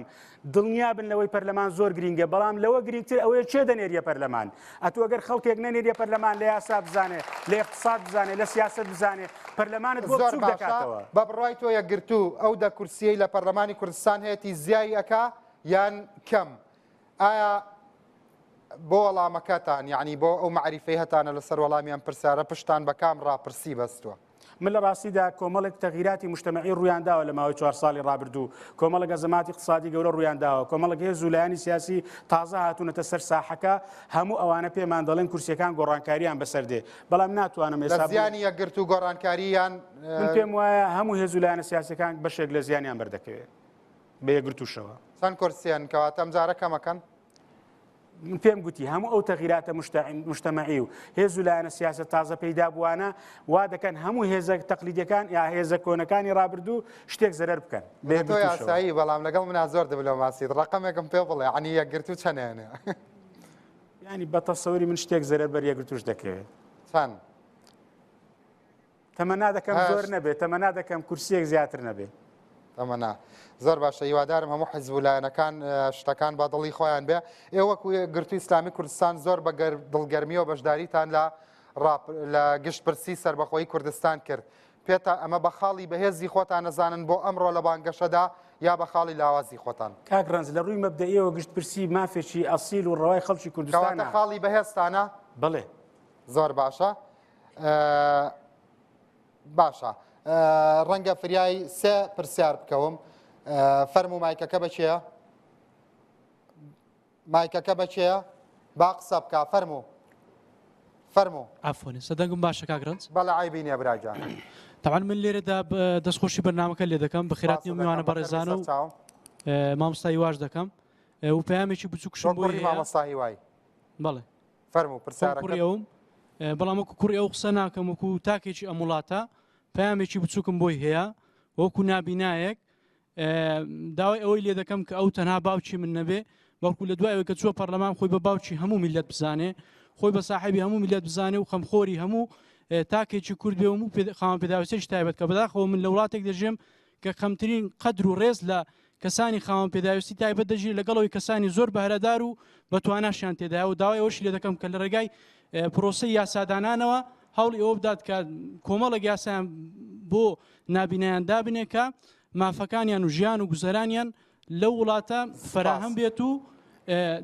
دڵنیا بن لەوەی پەرلەمان زۆر گرینگە، بەڵام لەوە گرینگتر ئەوەیە کێ دەنێریە پەرلەمان. ئەتوو ئەگەر خەڵکێک نەنێریە پەرلەمان لە یاسا بزانێ، لە ئیقتساد بزانێ، لە سیاسەت بزانێ، پەرلەمانت بۆ زۆر بچووک باشە، دەکاتەوە. بە بڕوای تۆ یەکگرتوو ئەو دە کورسییەی لە پەرلەمانی کوردستان هەیەتی زیای ئەکا یان کەم؟ ئایا بۆ وەڵامەکەتان یەعنی بۆ ئەو مەعریفەی هەتانە لەسەر وەڵامی ئەم پرسیارە پشتتان بە کام ڕاپرسی بەستووە؟ من لە ڕاستیدا کۆمەڵێک تەغیراتی مجتەمەعی ڕوویان داوە لە ماوەی چوار ساڵی ڕابردوو، کۆمەڵێک ئەزەماتی ئیقتسادی گەورە ڕوویان داوە، کۆمەڵێک هێز و لایەنی سیاسی تازە هاتوونەتە سەر ساحەکە، هەموو ئەوانە پێمان دەڵێن کورسییەکان گۆڕانکارییان بەسەر دێ، بەڵام ناتوانم لە ئێستا بڵێم. زیانی یەکگرتوو گۆڕانکاری یان. من پێم وایە هەموو هێز و لایەنە سیاسییەکان بەشێک لە زیانیان بەردەکەوێ بە یەکگرتووشەوە. چەند کورسییەن کەواتە ئەمجارە کەمەکەن؟ من پێم گوتی هەموو ئەو تەغیراتە مجتەمەعی و هێز و لایەنە سیاسە تازە پەیدا بووانە وا دەکەن هەموو هێزە تەقلیدیەکان یا هێزە کۆنەکانی ڕابردوو شتێک زەرەر بکەن. بێ تۆ یاسایی بەڵام لەگەڵ منا زۆر دبلۆماسیت ڕقمێکم پێ بڵێ عنی یەکگرتوو چەنێنێ ینی بە تەسەوری من شتێک زەرەر بەر یەکگرتووش دەکەوێت چەند تەمەنا دەکەم زۆر نەبێت تەمەنا دەکەم کورسیەک زیاتر نەبێت. تەمەنا زۆر باشە هیوادارم هەموو حیزب و لایەنەکان شتەکان بە دڵی خۆیان بێ ئێوە وەکو یەکگرتووی ئیسلامی کوردستان زۆر بە دڵگەرمیەوە بەشداریتان لە لە گشتپرسی سەربەخۆیی کوردستان کرد پێتە ئەمە بە خاڵی بەهێزی خۆتان نەزانن بۆ ئەمڕۆ لە بانگەشەدا یا بە خاڵی لاوازی خۆتان؟ کاک ڕەنج لە ڕووی مەبدەئیەوە گشتپرسی مافێکی ئەسیل و ڕەوای خەڵکی کوردستانە. کەواتە خاڵی بەهێزتانە؟ بەڵێ. زۆر باشە. باشە ڕەنگە فریای سێ پرسیار بکەوم فەرموو مایکەکە بەکێیە مایکەکە بەکێیە با قسە بکە فەرموو فەرموو عفوا ئێستا دەنگم باشە کاک ڕەنج بەڵێ عەیبی نییە براگیان تەبعەن من لێرەدا دەستخۆشی بەرنامەکە لێ دەکەم بەخێرهاتنی سپاست میوانە دەکەم بەڕێزانە بەخێر و بێی سەرچاوم مامۆستا هیواش دەکەم و پەیامێکی بچووکشم تۆ بۆی کوڕی هەیە مامۆستا هیوای بەڵێ فەرموو خۆم پرسیارەکەت. کوڕی ئەوم بەڵام وەکو کوڕی ئەو قسە ناکەم وەکو تاکێکی ئەم وڵاتە پەیامێکی بچووکم بۆی هەیە وەکو نابینایەک داوای ئەوەی لێ دەکەم کە ئەو تەنها باوکی من نەبێ بەڵکو لە دوای ئەوەی کە چووە پەرلەمان خۆی بە باوکی هەموو میلەت بزانێ خۆی بە ساحێبی هەموو میلەت بزانێ و خەمخۆری هەموو تاکێکی کورد بێ و هەموو خاوەن پێداویستیی تایبەت کە بەداخەوە من لە وڵاتێک دەژێم کە کەمترین قەدر و ڕێز لە کەسانی خاوەن پێداویستی تایبەت دەگیرێت لەگەڵ ئەوەی کەسانی زۆر بەهرەدار و بەتواناشیان تێدایە و داوای ئەوەشی لێ دەکەم کە لە ڕێگای. پرۆسەی یاسادانانەوە هەوڵی ئەوە بدات کە کۆمەڵێک یاسایان بۆ نابینایان دابنێ کە مافەکانیان و ژیان و گوزەرانیان لەو وڵاتە فەراهەم بێت و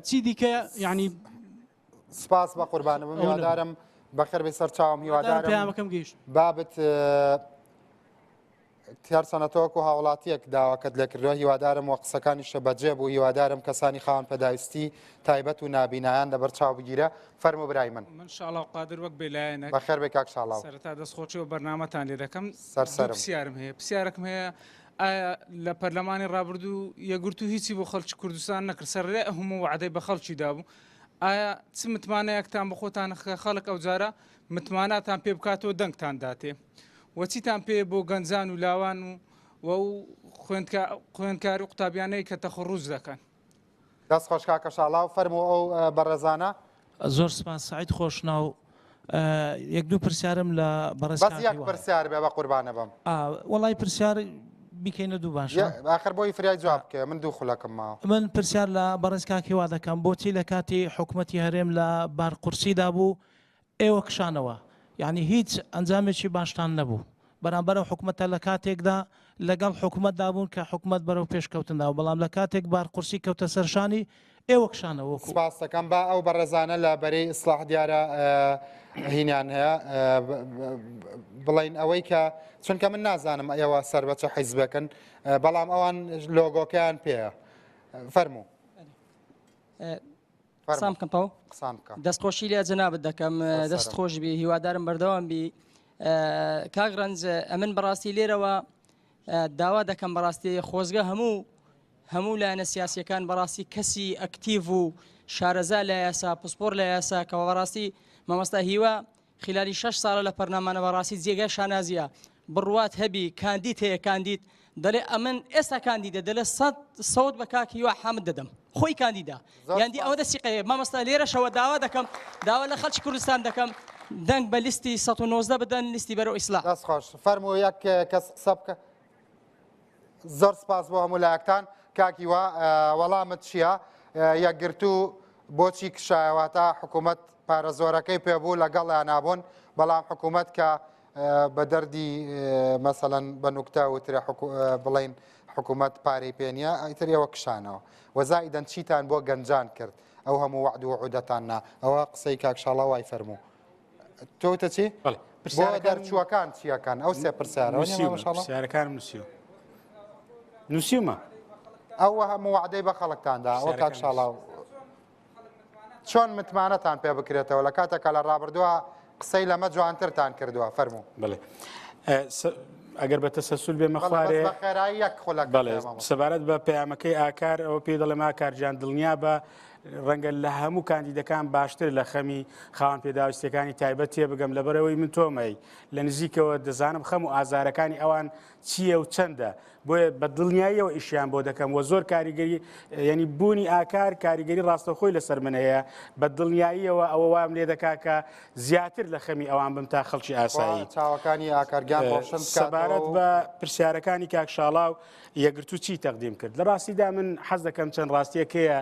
چی دیکە یعنی سپاس بە قوربانم هیوادارم بەخێر بێ سەر چاوم هیوادارم پەیامەکەم گەیشت بابت هەرچەنە تۆ وەکو هاوڵاتیەک داواکەت لێکردووە هیوادارم وە قسەکانیشە بەجێ بوو هیوادارم کەسانی خاوەن پێداویستی تایبەت و نابینایان لەبەر چاو بگیرە فەرموو برای من. من شاڵاو قادر وەک بێ لایەنەک. بەخێر بێی کاک شاڵاو. سەرەتا دەستخۆشی و بەرنامەتان لێ دەکەم. سەر سەرم. دوو پرسیارم هەیە پرسیارەکم هەیە ئایا لە پەرلەمانی ڕابردوو یەکگرتوو هیچی بۆ خەڵکی کوردستان نەکرد سەرەرای ئەو هەموو وەعدەی بە خەڵکی دابوو ئایا چ متمانەیەکتان بە خۆتان کە خەڵک ئەوجارە متمانەتان پێ بکاتەوە دەنگتان داتێ وە چیتان پێیە بۆ گەنجان و لاوان و و ئەو خوێندکار و قوتابیانەی کە تەخەڕوج دەکەن. دەست خۆش کاکە شاڵاو فەرموو ئەو بەڕێزانە. زۆر سپاس سەعید خۆشناو یەک دوو پرسیارم لە بەڕێز بەس یەک پرسیار بێ بە قوربانە بم. وەڵای پرسیار بیکەینە دوو باشە. ئاخر بۆی فریای جواب بکە من دوو خولەکم ماوە. من پرسیار لە بەڕێز کاک هیوا دەکەم بۆچی لە کاتی حکومەتی هەرێم لە بار قورسیدا بوو ئێوە کشانەوە یانی هیچ ئەنجامێکی باشتان نەبوو بەرامبەر ئەو حکومەتە لە کاتێکدا لەگەڵ حکومەتدا بوون کە حکومەت بەرەو پێشکەوتندا بوو بەڵام لە کاتێک بار قورسی کەوتە سەر شانی ئێوە کشانەوە وەکو. سپاست دەکەم با ئەو بەڕێزانە لە بەرەی ئیسڵاح دیارە هینیان هەیە بڵین ئەوەی کە چونکە من نازانم ئێوە سەر بە چ حیزبێکن بەڵام ئەوان لۆگۆکەیان پێیە فەرموو. قسان بکەم تەواو قسان بکە. دەست خۆشی لە جەنابت دەکەم دەست خۆش بی هیوادارم بەردەوام بی کاک ڕەنج ئەمن بەڕاستی لێرەوە داوا دەکەم بەڕاستی خۆزگە هەموو هەموو لایەنە سیاسیەکان بەڕاستی کەسی ئەکتیڤ و شارەزا لە یاسا پسپۆر لە یاسا کەەوە بەڕاستی مامۆستا هیوا خلالی شەش ساڵە لە پەرلەمانە بەڕاستی جێگای شانازیە بڕوات هەبی کاندید هەیە کاندید دەلێ ئەمن ئێستا کاندیدە دەلێ سەد سەوت بە کاک هیوا حامد دەدەم خۆی کاندیدە یاندی ئەوەندە سیقەیە مامۆستا لێرەشەوە داوا دەکەم داوا لە خەڵکی کوردستان دەکەم دەنگ بە لیستی 119 بدەن لیستی بەرەو ئیسلاح. دەست خۆش فەرموو یەک کەس قسە بکە. زۆر سپاس بۆ هەموو لایەکتان کاک هیوا وەڵامت چییە؟ یەکگرتوو بۆچی کشایە واتە حکوومەت پارە زۆرەکەی پێبوو لەگەڵیان نابوون بەڵام حکوومەت کە بە دەردی مەسەەن بە نوکتە وترە بڵین حکوومەت پارەی پێ نییە ئیتر ئێوە کشانەوە وەزایدەن چیتان بۆ گەنجان کرد ئەو هەموو وعد و عودەتان نا ئەوە قسەی کاک شاڵا وای فەرموو تۆ وتە چی؟ بەڵێ بۆ دەرچووەکان چیەکەن ئەو سێ پرسیارە پرسیارەکانم نووسیوە نووسیومە ئەو هەموو وعدەی بە خەڵکتاندا ئەوە کاک شاڵاو چۆن متمانەتان پێ بکرێتەوە لە کاتێکا لە ڕابردووە قسەی لەمە جوانترتان کردووە فەرموو بڵێ ئەگەر بە تەسەسول بێمە خوارێ خێرایی یەک خولەک بەڵێ سەبارەت بە پەیامەکەی ئاکار ئەوە پێی دەڵێم ئاکار گیان دڵنیا بە ڕەنگە لە هەموو کاندیدەکان باشتر لە خەمی خاوەن پێداویستیەکانی تایبەت تێبگەم لەبەرئەوەی من تۆمەی لە نزیکەوە دەزانم خەم و ئازارەکانی ئەوان چییە و چەندە بۆیە بە دڵنیاییەوە ئیشیان بۆ دەکەم و زۆر کاریگەری ینی بوونی ئاکار کاریگەری ڕاستەوخۆی لەسەر من هەیە بە دڵنیاییەوە ئەوە وام لێ دەکا کە زیاتر لە خەمی ئەوان بم تا خەڵکی ئاسایی چاوەکانی ئاکارگیان ڕۆشن سەبارەت بە پرسیارەکانی کاک شاڵاو یەکگرتوو چی تەقدیم کرد؟ لە ڕاستیدا من حەز دەکەم چەند ڕاستیەک هەیە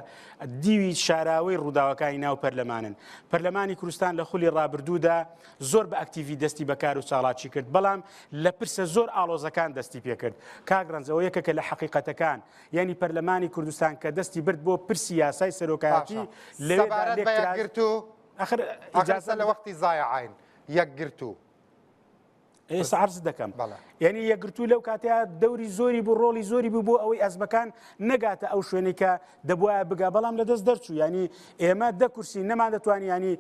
دیوی شاراوەی ڕووداوەکانی ناو پەرلەمانن. پەرلەمانی کوردستان لە خولی ڕابردوودا زۆر بە ئەکتیڤی دەستی بە کار و چاڵاکی کرد، بەڵام لە پرسە زۆر ئاڵۆزەکان دەستی پێکرد. کاک ڕەنج ئەوە یەکێکە لە حەقیقەتەکان، یانی پەرلەمانی کوردستان کە دەستی برد بۆ پرسی یاسای سەرۆکایەتی باشە لەوێدا سەبارەت بە لێکتراز یەکگرتوو ئەخر ئەخر ئیجازە سە لە وەختی زایعین یەکگرتوو ئێستا عەرز دەکەم یعنی یەکگرتوو لەو کاتەیە دەوری زۆری بوو ڕۆڵی زۆری بوو بۆ ئەوەی ئەزمەکان نەگاتە ئەو شوێنەی کە دەبواە بگا بەڵام لە دەست دەرچوو ینی ئێمە دە کورسی نەمان دەتوانی ینی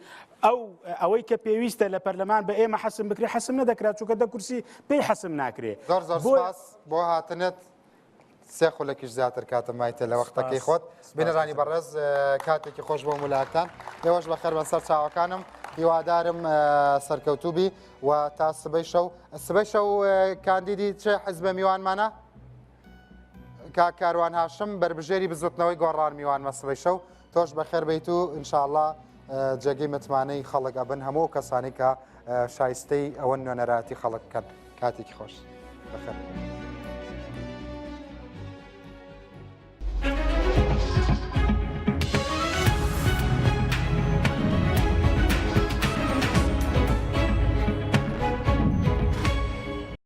ئەو ئەوەی کە پێویستە لە پەرلەمان بە ئێمە حەسم بکرێ حەسم نەدەکرا چونکە دە کورسی پێی حەسم ناکرێ زۆر زۆر سپاس بۆ هاتنت. سێ خولەکیش زیاتر کاتم مایتە لە وەختەکەی خۆت بینەرانی بەڕێز کاتێکی خۆش بۆ ملاکتان ئێوەش بەخێر بن سەر چاوەکانم هیوادارم سەرکەوتوو بی و تا سبەی شەو سبەی شەو کاندیدی چ حزبە میوانمانە کاک کاروان هاشم بەربژێری بزوتنەوەی گۆڕان میوانمە سبەی شەو تۆش بەخێر بیت و ئینشاءاللە جێگەی متمانەی خەڵک ئەبن هەموو کەسانی کە شایستەی ئەوە نوێنەرایەتی خەڵک بکەن کاتێکی خۆش بەخێر.